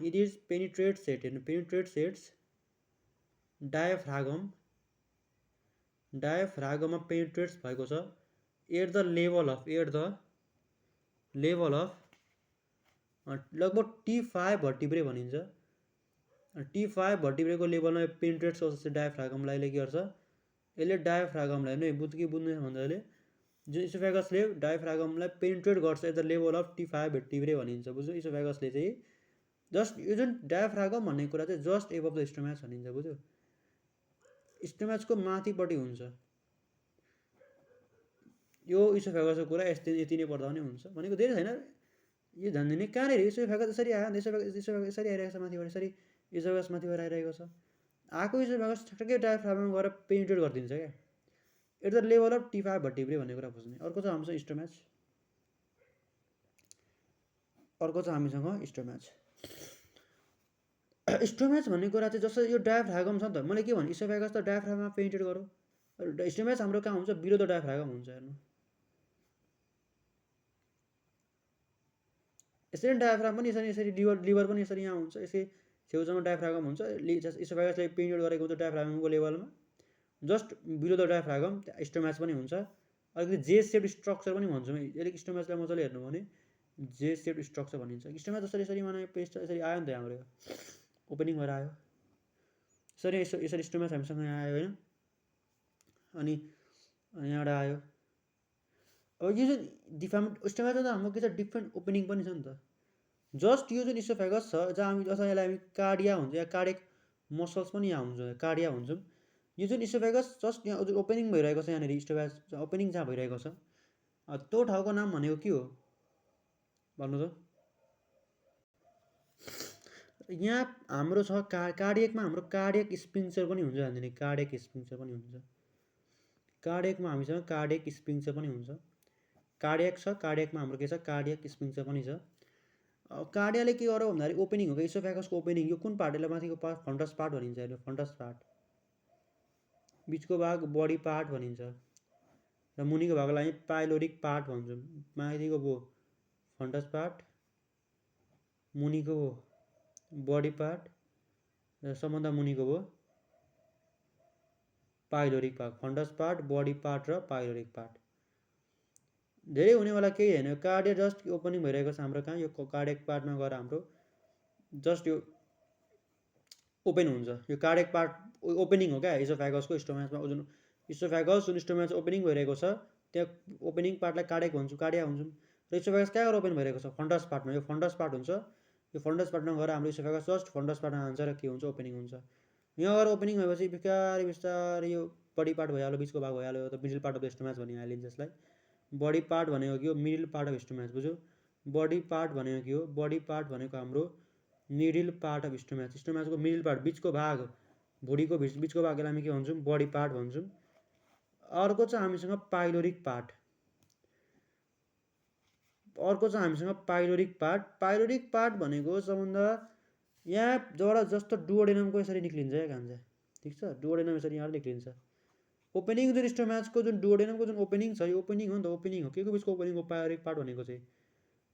इट इज पेनिट्रेट्स एट, हेर्नु, पेनिट्रेट्स एट्स डायाफ्रागममा पेनिट्रेट्स भएको छ एट द लेभल अफ लगभग T5 भर्टिब्रे भनिन्छ। T5 भर्टिब्रेको लेभलमा पेनिट्रेट्स गर्छ डायाफ्रागमलाई। के गर्छ? यसले डायाफ्रागमलाई नै बुझ्दैन भन्दाले जुन इसोफ्यागसले डायाफ्रागमलाई पेनिट्रेट गर्छ at the level of T5 vertebrae भनिन्छ, बुझ्यो। इसोफ्यागसले चाहिँ जस्ट यो जुन डायाफ्रागम भन्ने कुरा चाहिँ जस्ट एबभ द स्टोमाच भनिन्छ, बुझ्यो। स्टोमाचको माथिपट्टि हुन्छ यो इसोफ्यागसको कुरा। यति नै पढ्दा पनि हुन्छ, भनेको धेरै छैन यो झन्झिने। कहाँनिर इसोफ्यागस यसरी आयो नि, इसोफ्यागस यसरी आइरहेको छ माथिबाट, यसरी इसोफ्यागस माथिबाट आइरहेको छ। आएको इसोफ्यागस ठ्याक्कै डायाफ्रागममा गएर पेनिट्रेट गरिदिन्छ क्या at the level of T5 vertebrae भन्ने कुरा बुझ्ने। अर्को छ हामीसँग स्टोमाच, स्टोमाच भन्ने कुरा चाहिँ जस्तो यो डायाफ्रागम छ नि त, मैले के भने इसोफ्यागस त डायाफ्रागममा पेनिट्रेट गरौँ, स्टोमाच हाम्रो कहाँ हुन्छ? बिलो द डायाफ्रागम हुन्छ, हेर्नु। यसरी डायाफ्राम पनि यसरी लिभर पनि यसरी यहाँ हुन्छ, यसरी छेउछाउमा डायाफ्रागम हुन्छ। इसोफ्यागसले पेनिट्रेट गरेको हुन्छ डायाफ्रागमको लेभलमा, जस्ट बिलो द डायाफ्रागम स्टोमाच पनि हुन्छ। अलिकति जे सेप स्ट्रक्चर पनि भन्छौँ, यसले स्टोमाचलाई मजाले हेर्नु भने जे सेप्ड स्ट्रक्चर भनिन्छ। स्टोमेच जसरी यसरी माने पेस्ट यसरी आयो नि त हाम्रो ओपनिङ भएर आयो, यसरी स्टोमेच हामीसँग यहाँ आयो होइन, अनि यहाँबाट आयो। अब यो जुन डिफार्म स्टोमेचमा त हाम्रो के छ डिफ्रेन्ट ओपनिङ पनि छ नि त। जस्ट यो जुन इसोफेगस छ जहाँ हामी अथवा यसलाई हामी कार्डिया हुन्छ या कार्डियक मसल्स पनि यहाँ हुन्छ, कार्डिया भन्छौँ। यो जुन इसोफेगस जस्ट यहाँ जुन ओपनिङ भइरहेको छ यहाँनिर स्टोमेच ओपनिङ जहाँ भइरहेको छ त्यो ठाउँको नाम भनेको के हो भन्नु त? यहाँ हाम्रो छ कार्डियकमा हाम्रो कार्डियक स्पिन्क्चर पनि हुन्छ यहाँनिर, कार्डियक स्पिन्क्चर पनि हुन्छ। कार्डियकमा हामीसँग कार्डियक स्पिन्क्चर पनि हुन्छ। कार्डियक छ, कार्डियकमा हाम्रो के छ कार्डियक स्पिन्क्चर पनि छ। कार्डियाले के गर्यो भन्दाखेरि ओपनिङ हो कि इसोफेगसको ओपनिङ, यो कुन पार्ट यसलाई माथिको पार्ट फन्टस पार्ट भनिन्छ, यसले फन्टस पार्ट। बिचको भाग बडी पार्ट भनिन्छ र मुनिको भागलाई पाइलोरिक पार्ट भन्छौँ। माथिको भयो फन्टस पार्ट, मुनिको भयो बडी पार्ट र सबभन्दा मुनिको भयो pyloric part. Fundus part, body part र पाइलोरिक पार्ट। धेरै हुनेवाला केही होइन, कार्डिया जस्ट ओपनिङ भइरहेको छ हाम्रो कहाँ, यो कार्डियक पार्टमा गएर हाम्रो जस्ट यो ओपन हुन्छ। यो कार्डियक पार्ट ओपनिङ हो क्या इसोफेगसको स्टोमेचमा। जुन इसोफेगस जुन स्टोमेच ओपनिङ भइरहेको छ त्यहाँ ओपनिङ पार्टलाई कार्डियक भन्छौँ, कार्डिया भन्छौँ। र इसोफेगस कहाँबाट ओपन भइरहेको छ फन्टस पार्टमा, यो फन्टस पार्ट हुन्छ। यो फन्टस पार्टमा गएर हाम्रो इसोफेगस जस्ट फन्टस पार्टमा जान्छ र के हुन्छ ओपनिङ हुन्छ। यहाँ गएर ओपनिङ भएपछि बिस्तारै बिस्तारै यो बडी पार्ट भइहाल्यो, बिचको भाग भइहाल्यो, त middle part of the stomach भनिहालिन्छ यसलाई। बडी पार्ट भनेको के हो मिडल पार्ट अफ स्टोमेच, बुझ्यो? बडी पार्ट भनेको के हो, बडी पार्ट भनेको हाम्रो मिडल पार्ट अफ स्टोमेच, स्टोमेचको मिडल पार्ट बिचको भाग, भुँडीको बिचको भागलाई हामी के भन्छौँ बडी पार्ट भन्छौँ। अर्को छ हामीसँग पाइलोरिक पार्ट, अर्को छ हामीसँग पाइलोरिक पार्ट। पाइलोरिक पार्ट भनेको सबभन्दा यहाँ जबाट जस्तो डुओडेनमको यसरी निक्लिन्छ या कान्छ, ठिक छ, डुओडेनम यसरी यहाँ निक्लिन्छ। ओपनिङ जुन स्टोमेचको जुन डुओडेनमको जुन ओपनिङ छ यो ओपनिङ हो नि त, ओपनिङ हो के को बिचको ओपनिङ हो पाइलोरिक पार्ट भनेको चाहिँ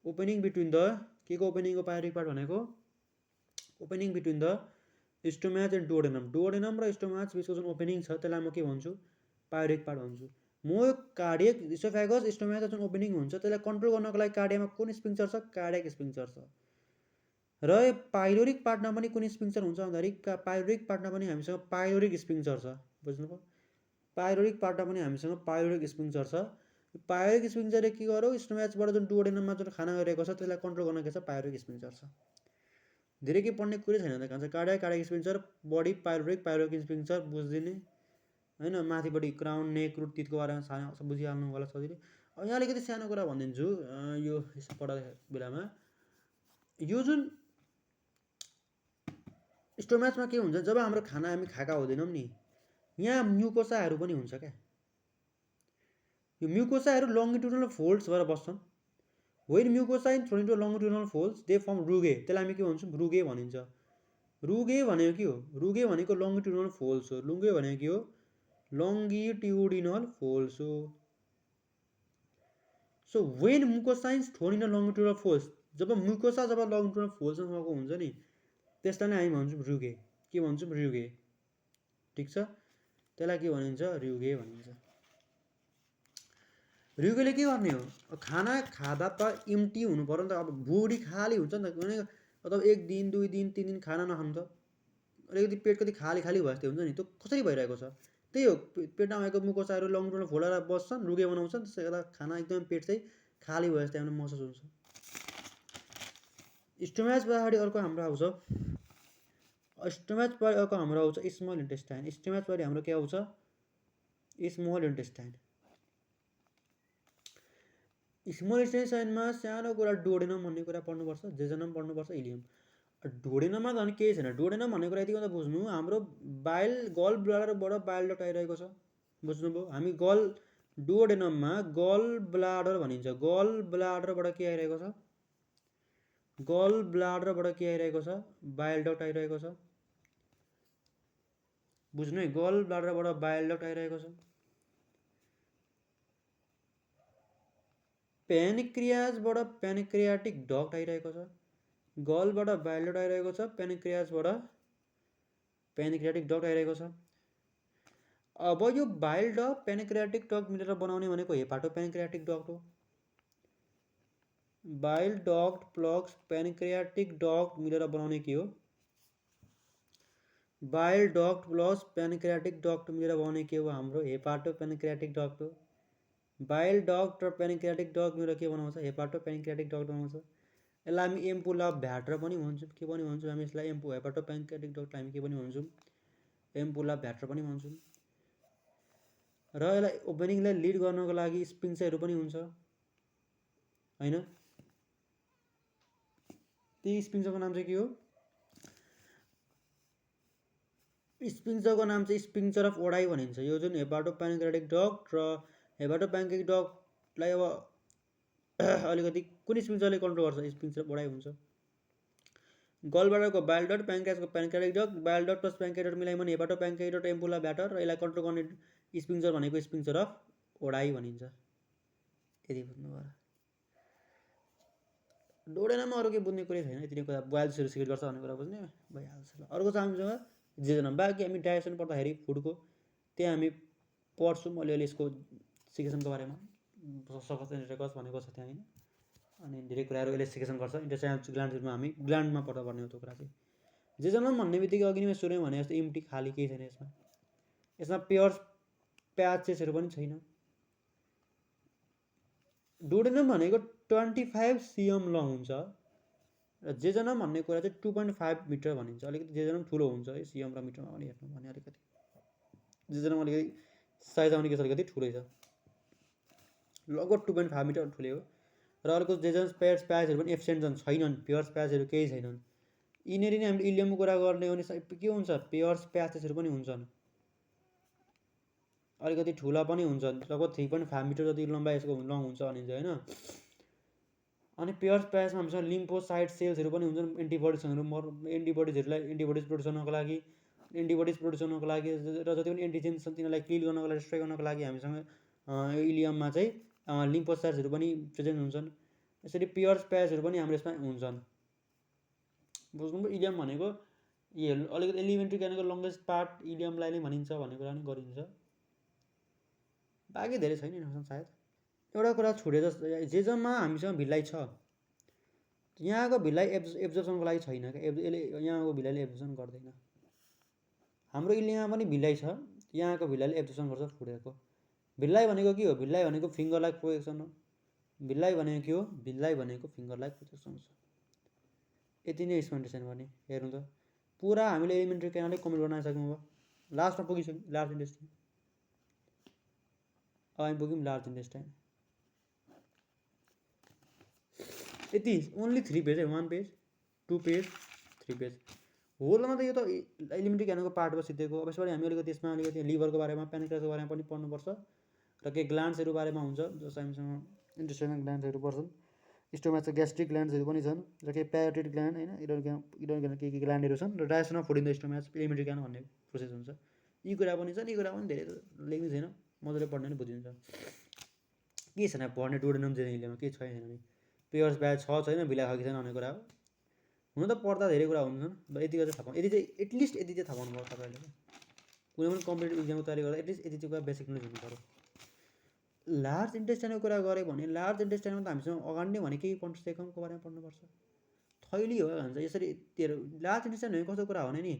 ओपनिङ बिट्विन द के को ओपनिङ हो पाइलोरिक पार्ट भनेको opening between the stomach and duodenum. Duodenum र स्टोमेच बिचको जुन ओपनिङ छ त्यसलाई म के भन्छु पाइलोरिक पार्ट भन्छु। म कार्डियक इसोफेगस स्टोमेच जुन ओपनिङ हुन्छ त्यसलाई कन्ट्रोल गर्नको लागि कार्डियामा कुन स्पिन्क्चर छ कार्डियक स्पिन्क्चर छ। र पाइलोरिक पार्टमा पनि कुन स्पिन्क्चर हुन्छ भन्दाखेरि पाइलोरिक पार्टमा पनि हामीसँग पाइलोरिक स्पिन्क्चर छ, बुझ्नुभयो? पाइलोरिक पार्टमा पनि हामीसँग पाइलोरिक स्पिन्क्चर छ। पाइलोरिक स्पिन्क्चरले के गर्यो स्टोमेचबाट जुन डुओडेनममा जुन खाना गइरहेको छ त्यसलाई कन्ट्रोल गर्न के छ पाइलोरिक स्पिन्क्चर छ। धेरै के पढ्ने कुरै छैन त कान्छ, कार्डियक स्पिन्क्चर, बडी पाइलोरिक स्पिन्क्चर बुझिदिने होइन, माथिपट्टि क्राउन नेक रुट तिथको बारेमा सानो बुझिहाल्नु होला सजिलै। अब यहाँ अलिकति सानो कुरा भनिदिन्छु, यो पढ्दा बेलामा यो जुन स्टोमेचमा के हुन्छ जब हाम्रो खाना हामी खाएका हुँदैनौँ नि यहाँ म्युकोसाहरू पनि हुन्छ क्या। यो म्युकोसाहरू लङ्गिट्युडनल फोल्ड्स भएर बस्छन्। When mucosa in thrown into longitudinal folds they form rugae, त्यसलाई हामी के भन्छौँ रुगे भनिन्छ। रुगे भनेको के हो, रुगे भनेको लङ्गिट्युडनल फोल्ड्स हो। रुगे भनेको के हो लङ्गिट्युडिनल फोल्ड्स हो। So when mucosa is thrown in longitudinal folds, जब म्युकोसा जब लङ्गिट्युडनल फोल्ड्समा हुन्छ नि त्यसलाई नै हामी भन्छौँ रुगे, के भन्छौँ रुगे, ठिक छ। त्यसलाई के भनिन्छ रुगे भनिन्छ। रुगेले के गर्ने हो खाना खाँदा त इम्टी हुनु पर्यो नि त, अब बुढी खाली हुन्छ नि त, अथवा 1 दिन 2 दिन 3 दिन खाना नखानु त अलिकति पेट कति खाली खाली भए जस्तै हुन्छ नि, त्यो कसरी भइरहेको छ त्यही हो। पेटमा भएको मुकोसाहरू लङ्गिट्युडनल फोल्डेर बस्छन्, रुगे बनाउँछन्, त्यसले गर्दा खाना एकदम पेट चाहिँ खाली भए जस्तै हामीलाई महसुस हुन्छ। स्टोमेच पछाडि अर्को हाम्रो आउँछ स्टोमेच पछाडि अर्को हाम्रो आउँछ स्मल इन्टेस्टाइन। स्टोमेच पछाडि हाम्रो के आउँछ स्मल इन्टेस्टाइन। स्मल इन्टेस्टाइनमा सानो कुरा डुओडेनम भन्ने कुरा पढ्नुपर्छ, जेजनम पढ्नुपर्छ, इलियम। डुओडेनममा त अनि केही छैन, डुओडेनम भन्ने कुरा यति मात्र बुझ्नु हाम्रो बाइल गल ब्लाडरबाट बाइल डक्ट आइरहेको छ, बुझ्नुभयो? हामी डुओडेनममा गल ब्लाडर भनिन्छ, गल ब्लाडरबाट के आइरहेको छ गल ब्लाडरबाट के आइरहेको छ बाइल डक्ट आइरहेको छ, बुझ्नु है, गल ब्लाडरबाट बाइल डक्ट आइरहेको छ। पेनिक्रियाजबाट पेनिक्रियाटिक डक्ट आइरहेको छ, गलबाट बाइल डक्ट आइरहेको छ, पेनिक्रियाजबाट पेनिक्रियाटिक डक्ट आइरहेको छ। अब यो बाइल डक्ट पेनिक्रियाटिक डक्ट मिलेर बनाउने भनेको हेपाटो पेनिक्रियाटिक डक्ट हो। बाइल डक्ट प्लग्स प्यानक्रियाटिक डक्ट मिलेर बनाउने के हो? Bile duct plus pancreatic duct मिलेर बनाउने के हो? हाम्रो हेपाटो प्यानक्रियाटिक डक्ट हो। बाइल डक्ट र प्यानक्रियाटिक डक्ट मिलेर के बनाउँछ? हेपाटो प्यानक्रियाटिक डक्ट बनाउँछ। यसलाई हामी एम्पुला भ्याटर पनि भन्छौँ। के पनि भन्छौँ हामी यसलाई? हेपाटो प्यानक्रियाटिक डक्ट हामी के पनि भन्छौँ? एम्पुला भ्याटर पनि भन्छौँ। र यसलाई ओपनिङलाई लिड गर्नको लागि स्पिन्चरहरू पनि हुन्छ हैन? ती स्पिन्चरको नाम चाहिँ के हो? स्पिन्चरको नाम चाहिँ स्पिन्चर अफ ओडाई भनिन्छ। यो जुन हेपाटो प्यानक्रियाटिक डक्ट र हेपाटो प्यानक्रियाटिक डक्टलाई अब अलिकति कुन स्पिन्चरले कन्ट्रोल गर्छ? स्पिन्चर अफ ओडाई हुन्छ। गलब्लाडरको बाइल डक्ट, प्यानक्रियासको pancreatic duct, bile duct plus pancreatic duct मिलाइमा hepato pancreatic duct ampulla Vater र यसलाई कन्ट्रोल गर्ने स्पिन्चर भनेको स्पिन्चर अफ ओडाई भनिन्छ। यति बुझ्नुभयो। डोडेनमा अरू के बुझ्ने कुरै छैन। यति नै कुरा बायोलोजीहरू सिकेट गर्छ भन्ने कुरा बुझ्ने भइहाल्छ। ल अर्को छ हामीसँग जेजनम। बाँकी हामी डाइजेसन पढ्दाखेरि फुडको त्यहाँ हामी पढ्छौँ अलिअलि यसको सिकेसनको बारेमा। सकस एन्टेरिकस भनेको छ त्यहाँ हैन। अनि धेरै कुराहरू यसले सिकेसन गर्छ। इन्टेस्टाइनल ग्ल्यान्डहरूमा हामी ग्ल्यान्डमा पढ्दा पर्ने हो त्यो कुरा चाहिँ। जेजनम भन्ने बित्तिकै अघि नै सुरुमै भने जस्तो इम्टी खाली केही छैन यसमा। यसमा प्योर प्याचेसहरू पनि छैन। डोडेनम भनेको 25 cm लङ हुन्छ र जेजनम भन्ने कुरा चाहिँ 2.5 मिटर भनिन्छ। अलिकति जेजनम ठुलो हुन्छ है सिएम र मिटरमा पनि हेर्नु भने अलिकति जेजनम अलिकति साइजमा पनि अलिकति ठुलै छ। लगभग 2.5 मिटर ठुलै हो। र अर्को जेजनम प्याचहरू पनि एब्सेन्ट छन्, छैनन्। प्योर प्याचहरू केही छैनन्। यिनीहरू नै हामीले इलियमको कुरा गर्ने हो भने के हुन्छ? प्योर प्याचेसहरू पनि हुन्छन्। अलिकति ठुला पनि हुन्छन्। लगभग 3.5 मिटर जति लम्बाइ यसको लङ हुन्छ भनिन्छ हैन। अनि प्योर प्याचमा हामीसँग लिम्फोसाइट सेल्सहरू पनि हुन्छन्। एन्टिबडिजहरूलाई एन्टिबडिज प्रड्युस गर्नको लागि र जति पनि एन्टिजेन्स छन् तिनीहरूलाई किल गर्नको लागि, डिस्ट्रोय गर्नको लागि हामीसँग यो इलियममा चाहिँ लिम्फोसाइट्सहरू पनि प्रेजेन्ट हुन्छन्। यसरी प्योर प्याचहरू पनि हाम्रो यसमा हुन्छन्। बुझ्नुभयो? इलियम भनेको अलिकति एलिमेन्ट्री क्यानको लङ्गेस्ट पार्ट इलियमलाई नै भनिन्छ भन्ने कुरा पनि गरिन्छ। बाँकी धेरै छैन यिनीहरूसँग सायद। एउटा कुरा छुटे जस्तो जेजममा हामीसँग भिलाइ छ। यहाँको भिलाइ एब्जर्प्सनको लागि छैन क्या। यसले यहाँको भिलाइले एब्जर्प्सन गर्दैन। हाम्रो इलियममा पनि भिलाइ छ। यहाँको भिलाइले एब्जर्प्सन गर्छ फुडेको। भिलाइ भनेको के हो? भिलाइ भनेको फिङ्गर लाइक प्रोजेक्सन हो। भिलाइ भनेको के हो? भिलाइ भनेको फिङ्गर लाइक प्रोजेक्सन हो। यति नै यसमा अन्डरस्ट्यान्ड गर्ने। हेर्नु त पुरा हामीले एलिमेन्ट्री क्यानलै कम्प्लिट गर्न आइसक्यौँ। अब लास्टमा पुगिसक्यौँ लार्ज इन्टेस्टाइन। अब हामी पुग्यौँ लार्ज इन्टेस्टाइन। यति ओन्ली 3 पेज है। 1 पेज 2 पेज 3 पेज होलमा त यो त एलिमेन्ट्री क्यानको पार्ट हो सिधैको। अब यसबाट हामी अलिकति त्यसमा अलिकति लिभरको बारेमा, प्यानक्रियासको बारेमा पनि पढ्नुपर्छ र केही ग्ल्यान्ड्सहरू बारेमा हुन्छ जस्तो हामीसँग इन्टेस्टाइनल ग्ल्यान्ड्सहरू पर्छन्। स्टोमा चाहिँ ग्यास्ट्रिक ग्ल्यान्ड्सहरू पनि छन् र केही प्यारोटिड ग्ल्यान्ड हैन, इडोन के ग्ल्यान्डहरू छन् र digestion of food in the stoma elementary can भन्ने प्रोसेस हुन्छ। यी कुरा पनि छन्। यी कुरा पनि धेरै लेख्नु छैन, मजाले पढ्ने पनि बुझिन्छ। के छैन पढ्ने? डोडेनम जेनेलियममा केही छैन नि। प्योर प्याच छ छैन, भिलाइ छ कि छैन भन्ने कुरा हो। हुन त पढ्दा धेरै कुरा हुन्छन्। यति चाहिँ थाहा पाउनु, यति चाहिँ एटलिस्ट यति चाहिँ थाहा पाउनुभयो तपाईँहरूले। कुनै पनि कम्पिटेटिभ इक्जामको तयारी गर्दा एटलिस्ट यति चाहिँ कुरा बेसिक नलेज हुनु पऱ्यो। लार्ज इन्टेस्टाइनको कुरा गऱ्यो भने लार्ज इन्टेस्टाइनमा त हामीसँग अगाडि नै भने केही कन्ट्रोसेकमको बारेमा पढ्नुपर्छ। थैली हो भन्छ यसरी। लार्ज इन्टेस्टाइन भनेको कस्तो कुरा हो भने नि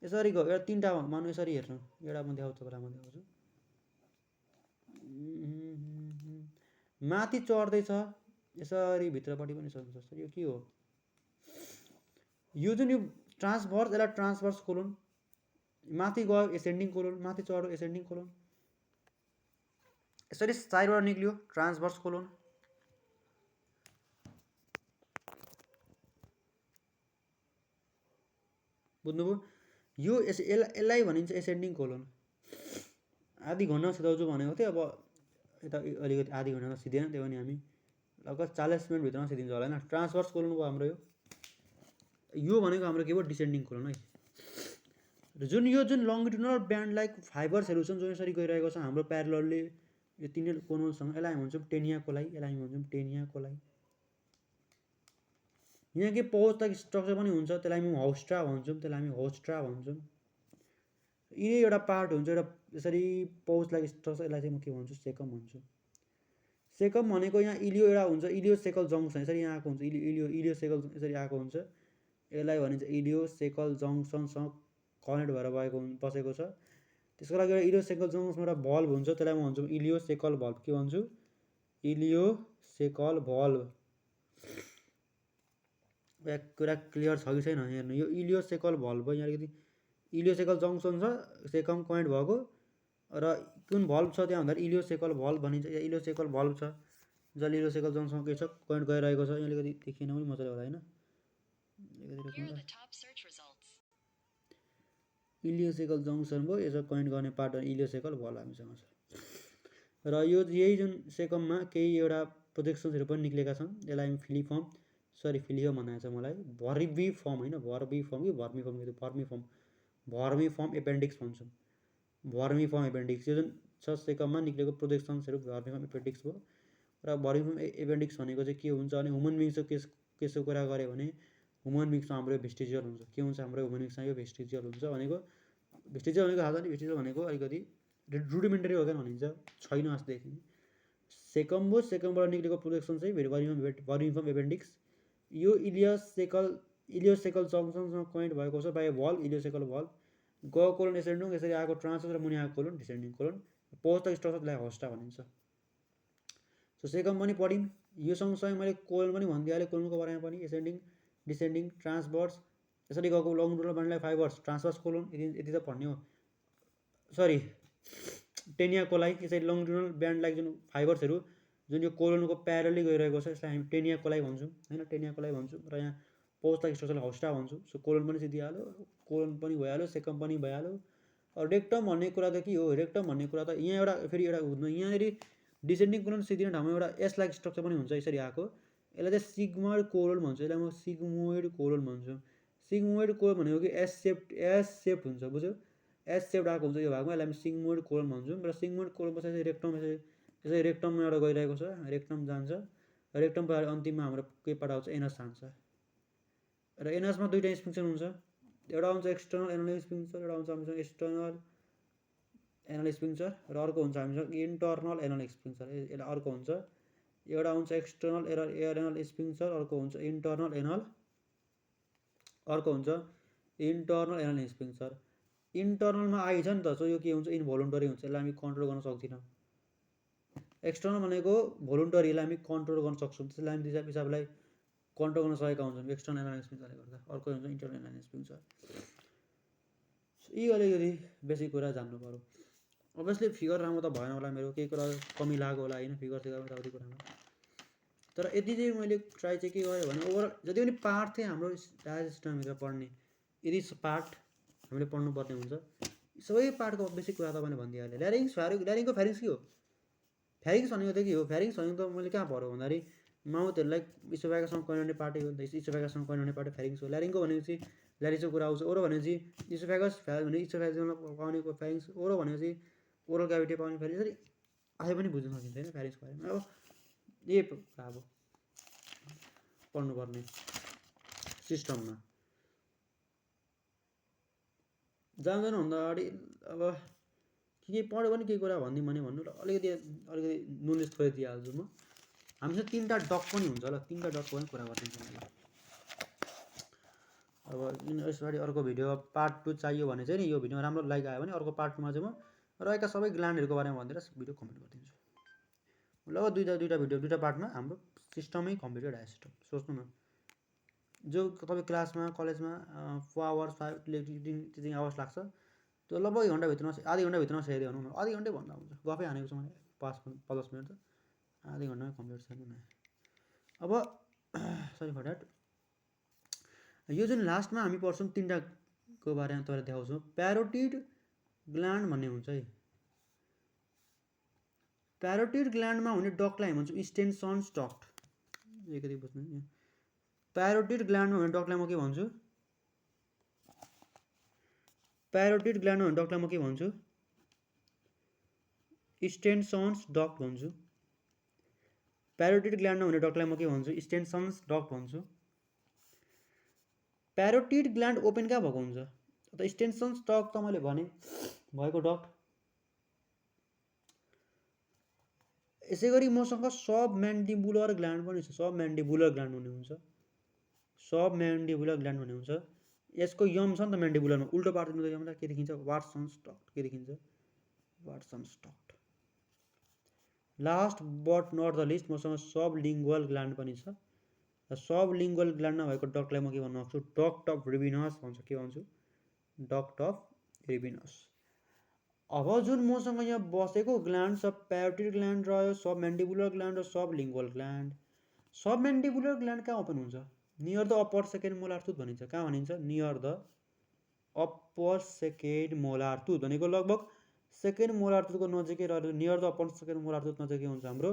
यसरी गयो। एउटा 3टा मानु यसरी हेर्नु। एउटा म देखाउँछु तपाईँलाई, म देखाउँछु। माथि चढ्दैछ यसरी भित्रपट्टि पनि सक्छ जस्तो। यो के हो? यो जुन यो ट्रान्सभर्स, यसलाई ट्रान्सभर्स कोलोन। माथि गयो एसेन्डिङ कोलोन, माथि चढ्यो एसेन्डिङ कोलोन। यसरी साइडबाट निक्लियो ट्रान्सभर्स कोलोन। बुझ्नुभयो? यो यसलाई भनिन्छ एसेन्डिङ कोलोन। आधी घन्टा सिधाउँछु भनेको थिएँ। अब यता अलिकति आधी घन्टामा सिधेन, त्यो पनि हामी लगभग 40 मिनटभित्रमा सिधिन्छ होला होइन। ट्रान्सभर्स कोलोन भयो हाम्रो यो भनेको हाम्रो के भयो? डिसेन्डिङ कोलोन है। र जुन लङ्गिट्युडनल ब्यान्ड लाइक फाइबर्सहरू छन् जो यसरी गइरहेको छ हाम्रो प्यारललले यो तिनीहरू कोनोलसँग, यसलाई हामी भन्छौँ टेनिया कोलाई। यसलाई हामी भन्छौँ टेनिया कोलाई। यहाँ के पाउच लाइक स्ट्रक्चर पनि हुन्छ, त्यसलाई हामी होस्ट्रा भन्छौँ। यिनै एउटा पार्ट हुन्छ, एउटा यसरी पाउच लाइक स्ट्रक्चर। यसलाई चाहिँ म के भन्छु? सेकम भन्छु। सेकम भनेको यहाँ इलियो एउटा हुन्छ, इलियोसेकल जङ्सन यसरी यहाँ आएको हुन्छ, इलियोसेकल यसरी आएको हुन्छ, यसलाई भनिन्छ इलियोसेकल जङ्सनसँग कनेक्ट भएर बसेको छ। त्यसको लागि एउटा इलियोसेकल जङ्सनमा एउटा भल्भ हुन्छ, त्यसलाई म भन्छु इलियोसेकल भल्भ। के भन्छु? Ileocaecal valve. कुरा क्लियर छ कि छैन हेर्नु, यो इलियोसेकल भल्भ हो। यहाँ अलिकति इलियोसेकल जङ्सन छ, सेकम कनेक्ट भएको, र कुन भल्भ छ त्यहाँ भन्दा इलियोसेकल भल्भ भनिन्छ। यहाँ इलियोसेकल भल्भ छ, जसले इलियोसेकल जङ्सन के छ कनेक्ट गरिरहेको छ। यहाँ अलिकति देखिएन पनि मजाले होला होइन। इलियोसेकल जङ्सन भयो, यसो कनेक्ट गर्ने पार्ट इलियोसेकल भल्भ हामीसँग छ। र यो यही जुन सेकममा केही एउटा प्रोजेक्सन्सहरू पनि निक्लेका छन्, यसलाई हामी फिलिफर्म भनेको छ मलाई, भर्बिफर्म होइन, भर्बिफर्म कि भर्मिफर्म एपेन्डिक्स भन्छौँ। भर्मिफर्म एपेन्डिक्स यो जुन छ सेकममा निक्लेको प्रोजेक्सन्सहरू भर्मिफर्म एपेन्डिक्स भयो। र भर्मिफर्म एपेन्डिक्स भनेको चाहिँ के हुन्छ भने ह्युमन बिङ्सको केसको कुरा गऱ्यो भने ह्युमन बिङ्समा हाम्रो भेस्टिजियल हुन्छ। के हुन्छ हाम्रो ह्युमन बिङ्समा यो भेस्टिजियल हुन्छ भनेको, भेस्टिजियल भनेको थाहा छ नि, भेस्टिजियल भनेको अलिकति रुडिमेन्टरी अर्गन भनिन्छ, छैन जस्तो देखिने। सेकम हो, सेकमबाट निक्लेको प्रोजेक्सन चाहिँ भर्मिफर्म एपेन्डिक्स। यो इलियोसेकल जङ्सनसँग कनेक्ट भएको छ बाई भल्भ, इलियोसेकल भल्भ। गयो कोलन एसेन्डिङ, यसरी आएको ट्रान्सवर्स र मुनि आएको colon descending colon. Post structure त्यसलाई होस्टा भनिन्छ। सो सेकम पनि पढ्यौँ, यो सँगसँगै मैले कोलन पनि भनिदिइहालेँ, कोलनको बारेमा पनि एसेन्डिङ डिसेन्डिङ ट्रान्सभर्स, यसरी गएको लङ्गिटुडनल ब्यान्डलाई फाइबर्स ट्रान्सभर्स कोलन, यति त पढ्ने हो। सरी टेनिया कोलाई, यसरी लङ्गिटुडनल ब्यान्डलाई जुन फाइबर्सहरू जुन यो कोलनको प्यारली गइरहेको छ यसलाई हामी टेनिया कोलाई भन्छौँ होइन, टेनिया कोलाई भन्छौँ। र यहाँ पोस्ट स्ट्रक्चरलाई होस्टा भन्छौँ। सो कोलन पनि सिद्धिहाल्यो, कोलन पनि भइहाल्यो, सेकम पनि भइहाल्यो। रेक्टम भन्ने कुरा त के हो? रेक्टम भन्ने कुरा त यहाँ एउटा फेरि एउटा हुँदैन, यहाँनिर डिसेन्डिङ कोलन सिद्धिने ठाउँमा एउटा एस लाइक स्ट्रक्चर पनि हुन्छ, यसरी आएको। यसलाई चाहिँ सिग्मोइड कोलन भन्छ, यसलाई म सिग्मोइड कोलन भन्छु। सिग्मोइड कोलन भनेको कि एस सेप्ड हुन्छ, बुझ्यो? एस सेप्ड आएको हुन्छ यो भागमा, यसलाई हामी सिग्मोइड कोलन भन्छौँ। र सिग्मोइड कोलन पछाडि रेक्टम यसरी रेक्टममा एउटा गइरहेको छ, रेक्टम जान्छ, रेक्टम पछाडि अन्तिममा हाम्रो के पार्ट आउँछ? एनस जान्छ। र एनसमा दुईवटा स्फिङ्क्टर हुन्छ, एउटा हुन्छ एक्सटर्नल एनल स्फिङ्क्टर, एउटा हुन्छ हामीसँग एक्सटर्नल एनल स्फिङ्क्टर, र अर्को हुन्छ हामीसँग इन्टर्नल एनल स्फिङ्क्टर। यसलाई अर्को हुन्छ, एउटा हुन्छ एक्सटर्नल एयर एनल स्फिङ्क्टर, अर्को हुन्छ इन्टर्नल एनल स्फिङ्क्टर। इन्टर्नलमा आइछ नि त, सो यो के हुन्छ? इनभोलुन्टरी हुन्छ, यसलाई हामी कन्ट्रोल गर्न सक्दैनौँ। एक्सटर्नल भनेको भोलुन्टरीलाई हामी कन्ट्रोल गर्न सक्छौँ, त्यसलाई हामी हिसाबलाई कन्ट्रोल गर्न सकेका हुन्छौँ एक्सटर्नल एनल स्फिङ्क्टरले गर्दा। अर्को हुन्छ इन्टर्नल एनल स्फिङ्क्टर। यी अलिकति बेसिक कुरा जान्नु पऱ्यो। अभियसली फिगर राम्रो त भएन होला, मेरो केही कुरा कमी लाग्यो होला होइन फिगर यताउति कुरामा। तर यति चाहिँ मैले ट्राई चाहिँ के गरेँ भने ओभरअल जति पनि पार्ट थिएँ हाम्रो डाइजेस्ट सिस्टमभित्र पढ्ने, यदि पार्ट हामीले पढ्नुपर्ने हुन्छ, सबै पार्टको बेसिक कुरा तपाईँले भनिदिइहालेँ। ल्यारिङ्स ल्यारिङको फ्यारिङ्स के हो? फ्यारिङ्स भनेको त के हो? फ्यारिङ्स भनेको त मैले कहाँ पढेँ भन्दाखेरि माउथहरूलाई इसोफेगससँग कनेक्ट गर्ने पार्ट हो, इसोफेगससँग कनेक्ट गर्ने पार्ट फ्यारिङ्स हो। ल्यारिङको भनेपछि ल्यारिङ्सको कुरा आउँछ। ओरो भनेपछि इसोफेगस भने इसोफेगसमा पाउनेको फ्यारिङ्स, ओरो भनेपछि ओरल क्याभिटी पाउने फ्यारिङ्स। यसरी आफै पनि बुझ्न सकिन्छ होइन फ्यारिङ्सको बारेमा। अब यही अब पढ्नुपर्ने सिस्टममा जाँदैन भन्दा अगाडि अब के पढ्यो भने केही कुरा भनिदिउँ भने भन्नु, र अलिकति नलेज थोरै दिइहाल्छु म। हामीसँग 3टा डक पनि हुन्छ ल, 3टा डकको पनि कुरा गरिदिन्छु मैले। अब यसपालि अर्को भिडियो पार्ट 2 चाहियो भने चाहिँ नि यो भिडियोमा राम्रो लाइक आयो भने अर्को पार्ट 2मा चाहिँ म रहेका सबै ग्ल्यान्डहरूको बारेमा भनिदिएर भिडियो कम्प्लिट गरिदिन्छु। ल दुईवटा भिडियो, दुईवटा पार्टमा हाम्रो सिस्टमै कम्प्लिट डाइजेस्ट सिस्टम। सोच्नु न, जो तपाईँ क्लासमा कलेजमा 4 आवर्स 5 टिचिङ आवर्स लाग्छ, त्यो लगभग 1 घन्टाभित्रमा आधी घन्टाभित्रमा सकिदियो भनौँ न, आधी घन्टै भन्दा हुन्छ। गफै हानेको छु मैले 5-10 मिनट त आधी घन्टामै कम्प्लिट छ नि। अब सरी फर द्याट, यो जुन लास्टमा हामी पढ्छौँ 3टाको बारेमा तपाईँलाई देखाउँछु। प्यारोटिड ग्ल्यान्ड भन्ने हुन्छ है। प्यारोटिड ग्ल्यान्डमा हुने डक्टलाई हामी भन्छौँ स्टेनसन्स डक्ट। एकति बुझ्नु नि, प्यारोटिड ग्ल्यान्डमा हुने डक्टलाई म के भन्छु? प्यारोटिड ग्ल्यान्डमा हुने डक्टलाई म के भन्छु? स्टेनसन्स डक्ट भन्छु। प्यारोटिड ग्ल्यान्डमा हुने डक्टलाई म के भन्छु? स्टेनसन्स डक्ट भन्छु। प्यारोटिड ग्ल्यान्ड ओपन कहाँ भएको हुन्छ? त स्टेनसन्स डक्ट त मैले भने भएको डक्ट यसै गरी मसँग सब म्यान्डिबुलर ग्ल्यान्ड पनि छ। सब म्यान्डिबुलर ग्ल्यान्ड हुने हुन्छ, सब म्यान्डिबुलर ग्ल्यान्ड हुने हुन्छ। यसको यम छ नि त म्यान्डिबुलरमा, उल्टो पार्टिनु त यमलाई के देखिन्छ, वाटसन स्टक के देखिन्छ, Watson stock. Last but not the least मसँग सब लिङ्गुअल ग्ल्यान्ड पनि छ। सब लिङ्गुअल ग्ल्यान्डमा भएको डक्टलाई म के भन्न सक्छु, डक्ट अफ रिबिनस भन्छ। के भन्छु, डक्ट अफ रिबिनस। अब जुन मसँग यहाँ बसेको ग्ल्यान्ड सब प्यारोटिड ग्ल्यान्ड रह्यो, सब म्यान्डिबुलर ग्ल्यान्ड र sublingual gland. Submandibular gland कहाँ ओपन हुन्छ, near the upper second molar tooth भनिन्छ। कहाँ भनिन्छ, near the upper second molar tooth भनेको लगभग सेकेन्ड मोलार टुथको नजिकै रहेर near the upper second molar tooth नजिकै हुन्छ हाम्रो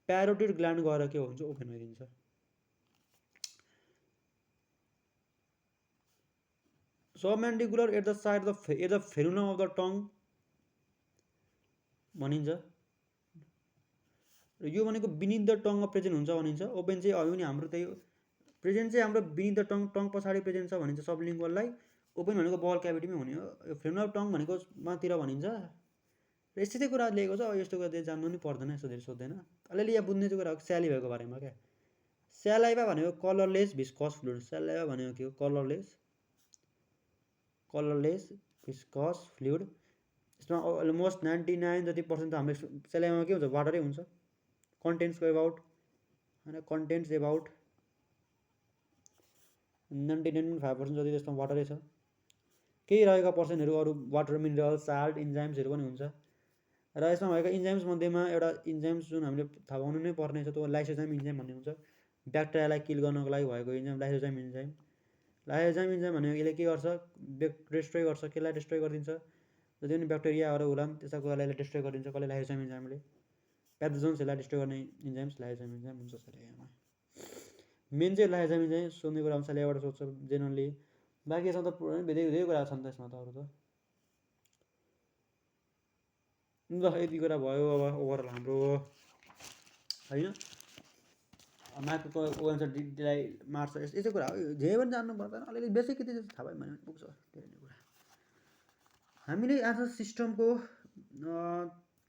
प्यारोटिड ग्ल्यान्ड गएर के हुन्छ, ओपन भइदिन्छ। Submandibular at the side at the frenum of the tongue भनिन्छ। र यो भनेको बिनिथ द टङमा प्रेजेन्ट हुन्छ भनिन्छ। ओपन चाहिँ अघि पनि हाम्रो त्यही प्रेजेन्ट चाहिँ हाम्रो बिनिथ द टङ, टङ पछाडि प्रेजेन्ट छ भनिन्छ सब लिङ्गुअललाई। ओपन भनेको बल क्याभिटीमै हुने हो। यो फेरुनम अफ टङ भनेको मातिर भनिन्छ। र यस्तै कुरा लिएको छ। यस्तो कुरा जान्नु नि पर्दैन, यस्तो धेरै सोध्दैन। अलिअलि यहाँ बुझ्ने चाहिँ कुरा हो स्यालिभाको बारेमा। क्या स्यालाइभा भनेको कलरलेस भिस्कस फ्लुइड। स्यालाइभा भनेको के हो, कलरलेस भिस्कस फ्लुइड। यसमा अलमोस्ट 99 जति % त हाम्रो स्यालाइभामा के हुन्छ, वाटरै हुन्छ। कन्टेन्ट्सको एबाउट होइन, कन्टेन्ट्स एबाउट 99.5% जति त्यसमा वाटरै छ। केही रहेका पर्सेन्टहरू अरू वाटर, मिनरल, साल्ट, इन्जाइम्सहरू पनि हुन्छ। र यसमा भएका इन्जाइम्स मध्येमा एउटा इन्जाइम्स जुन हामीले थाहा पाउनु नै पर्ने छ, त्यो लाइसोजाइम इन्जाइम भन्ने हुन्छ। ब्याक्टेरियालाई किल गर्नको लागि भएको enzyme lysozyme enzyme. Lysozyme enzyme भनेको यसले के गर्छ, डिस्ट्रोय गर्छ। केलाई डिस्ट्रोय गरिदिन्छ, जति पनि ब्याक्टेरियाहरू होला त्यस्ता कुरालाई डिस्ट्रोय गरिदिन्छ कसले, लाइसोजाइम इन्जाइमले। प्याथोजन्सहरूलाई डिस्ट्रोय गर्ने इन्जाइम्स लाइसोजाइम इन्जाइम हुन्छ स्यालाइभामा। मेन चाहिँ लाइसोजाइम इन्जाइम सोध्ने कुरा स्यालाइभाबाट सोध्छ जेनरली। बाँकी यसमा त धेरै कुरा छ नि त यसमा त अरू त। ल यति कुरा भयो अब ओभरअल हाम्रो होइन। मार्कको ओएनसरलाई मार्छ, यस्तै कुरा हो। जे पनि जान्नु पर्दैन, अलिअलि बेसिक यति थाहा भयो भने पुग्छ धेरै नै कुरा। हामीले आज सिस्टमको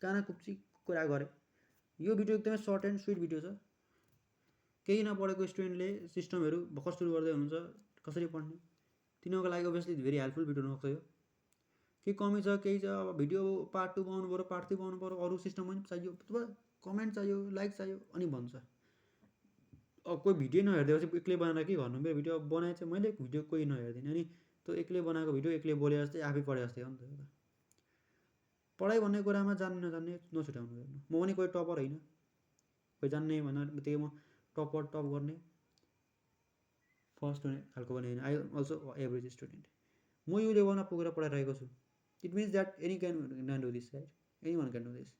कानाकुप्ची कुरा गरेँ। यो भिडियो एकदमै सर्ट एन्ड स्विट भिडियो छ। केही नपढेको स्टुडेन्टले सिस्टमहरू भर्खर सुरु गर्दै हुनुहुन्छ, कसरी पढ्ने, तिनीहरूको लागि अभियसली भेरी हेल्पफुल भिडियो हुनसक्छ यो। केही कमी छ, केही छ, अब भिडियो पार्ट 2 बनाउनु पऱ्यो, पार्ट 3 बनाउनु पऱ्यो, अरू सिस्टम पनि चाहियो, कमेन्ट चाहियो, लाइक चाहियो, अनि भन्छ। अब कोही भिडियो नहेरिदिएपछि एक्लै बनाएर के गर्नु, मेरो भिडियो बनाए चाहिँ मैले भिडियो कोही नहेरिदिने, अनि त्यो एक्लै बनाएको भिडियो एक्लै बोले जस्तै आफै पढे जस्तै हो नि त। पढाइ भन्ने कुरामा जान्ने नजान्ने नछुट्याउनु हेर्नु। म पनि कोही टपर होइन, कोही जान्ने भन्दा बित्तिकै म टप गर्ने फर्स्ट हुने खालको पनि होइन। I also average student. म यो लेभलमा पुगेर पढाइरहेको छु। It means that any can do this, right? Any one can do this.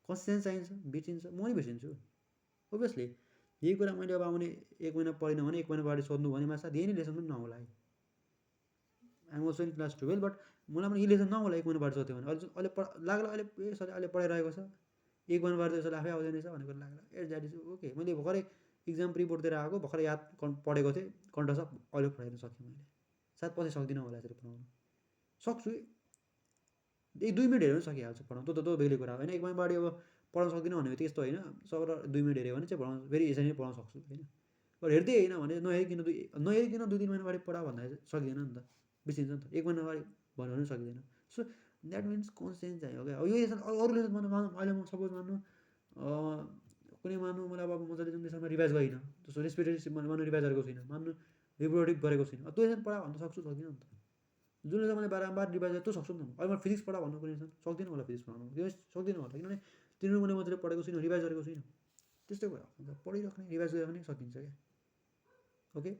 Consistence चाहिन्छ, बिर्सिन्छ, म पनि बिर्सिन्छु ओभियसली। यही कुरा मैले अब आउने 1 महिना पढिनँ भने 1 महिना पछाडि सोध्नु भने मा सायद यही नै लेसन पनि नहोला है। I'm also in class 12, but मलाई पनि यही लेसन नहोला 1 महिना पछाडि सोध्यो भने। अहिले लाग्ला अहिले यसरी अहिले पढाइरहेको छ, 1 महिना पछाडि यसरी आफै आउँदैन रहेछ भन्ने कुरा लाग्ला। That is okay. मैले भर्खरै इक्जाम प्रिपोर्ट दिएर आएको, भर्खरै याद पढेको थिएँ, कन्ठस्थ अहिले पढाइदिन सक्छु मैले। सायद पछि सक्दिनँ होला यसरी पढाउनु, सक्छु 2 मिनट हेऱ्यो भने सकिहाल्छु पढाउनु। त्यो बेग्लै कुरा होइन। 1 महिना पछाडि अब पढाउन सक्दिनँ भन्ने बित्तिकै यस्तो होइन, सब 2 मिनट हेऱ्यो भने चाहिँ पढाउनु फेरि यसरी नै पढाउन सक्छु होइन। अब हेर्दै होइन भने नहेरिकन 2-3 महिना पछाडि पढाऊ भन्दा सकिँदैन नि त, बिर्सिन्छ नि त। 1 महिना पछाडि भन्यो भने सकिँदैन। सो द्याट मिन्स कन्सिस्टेन्स चाहियो क्या। अब यो लेसन अरू लेसन अहिले म सपोज मान्नु कुनै मान्नु मैले अब मजाले जुन लेसनमा रिभाइज गरिनँ, जस्तो रेस्पिरेटरी मान्नु रिभाइज गरेको छुइनँ, मान्नु रिप्रोडक्टिभ गरेको छुइनँ, त्यो लेसन पढा भन्न सक्छु सक्दिनँ नि त। जुन लेसन मैले बारम्बार रिभाइज गरेँ त्यो सक्छु नि त। अहिले म फिजिक्स पढा भन्नु कुनै लेसन सक्दिनँ होला, फिजिक्स पढाउनु त्यो सक्दिनँ होला, किनभने तिनीहरू मैले मजाले पढेको छुइनँ, रिभाइज गरेको छुइनँ। त्यस्तै कुरा हो, पढिराख्ने रिभाइज गरेर पनि सकिन्छ क्या। ओके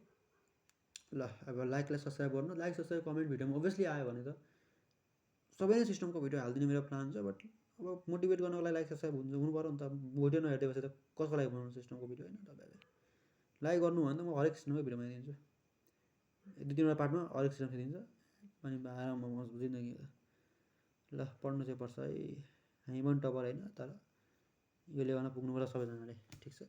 ल, अब लाइकलाई सब्सक्राइब गर्नु, लाइक सब्सक्राइब कमेन्ट भिडियोमा ओभियसली आयो भने त सबै नै सिस्टमको भिडियो हालिदिने मेरो प्लान छ। बट अब मोटिभेट गर्नको लागि लाइक सब्सक्राइब हुनु पऱ्यो नि त। भिडियो नहेरिदिएपछि त कसको लागि बनाउनु सिस्टमको भिडियो होइन। तपाईँले लाइक गर्नु भने त म हरेक सिस्टमको भिडियो बनाइदिन्छु, 2-3वटा पार्टमा हरेक सिस्टम सिकिन्छ, अनि आराममा मस्त जिन्दगी। ल पढ्नु चाहिँ पर्छ है, हामी पनि टपर होइन, तर यो लेभलमा पुग्नु पर्छ सबैजनाले। ठिक छ।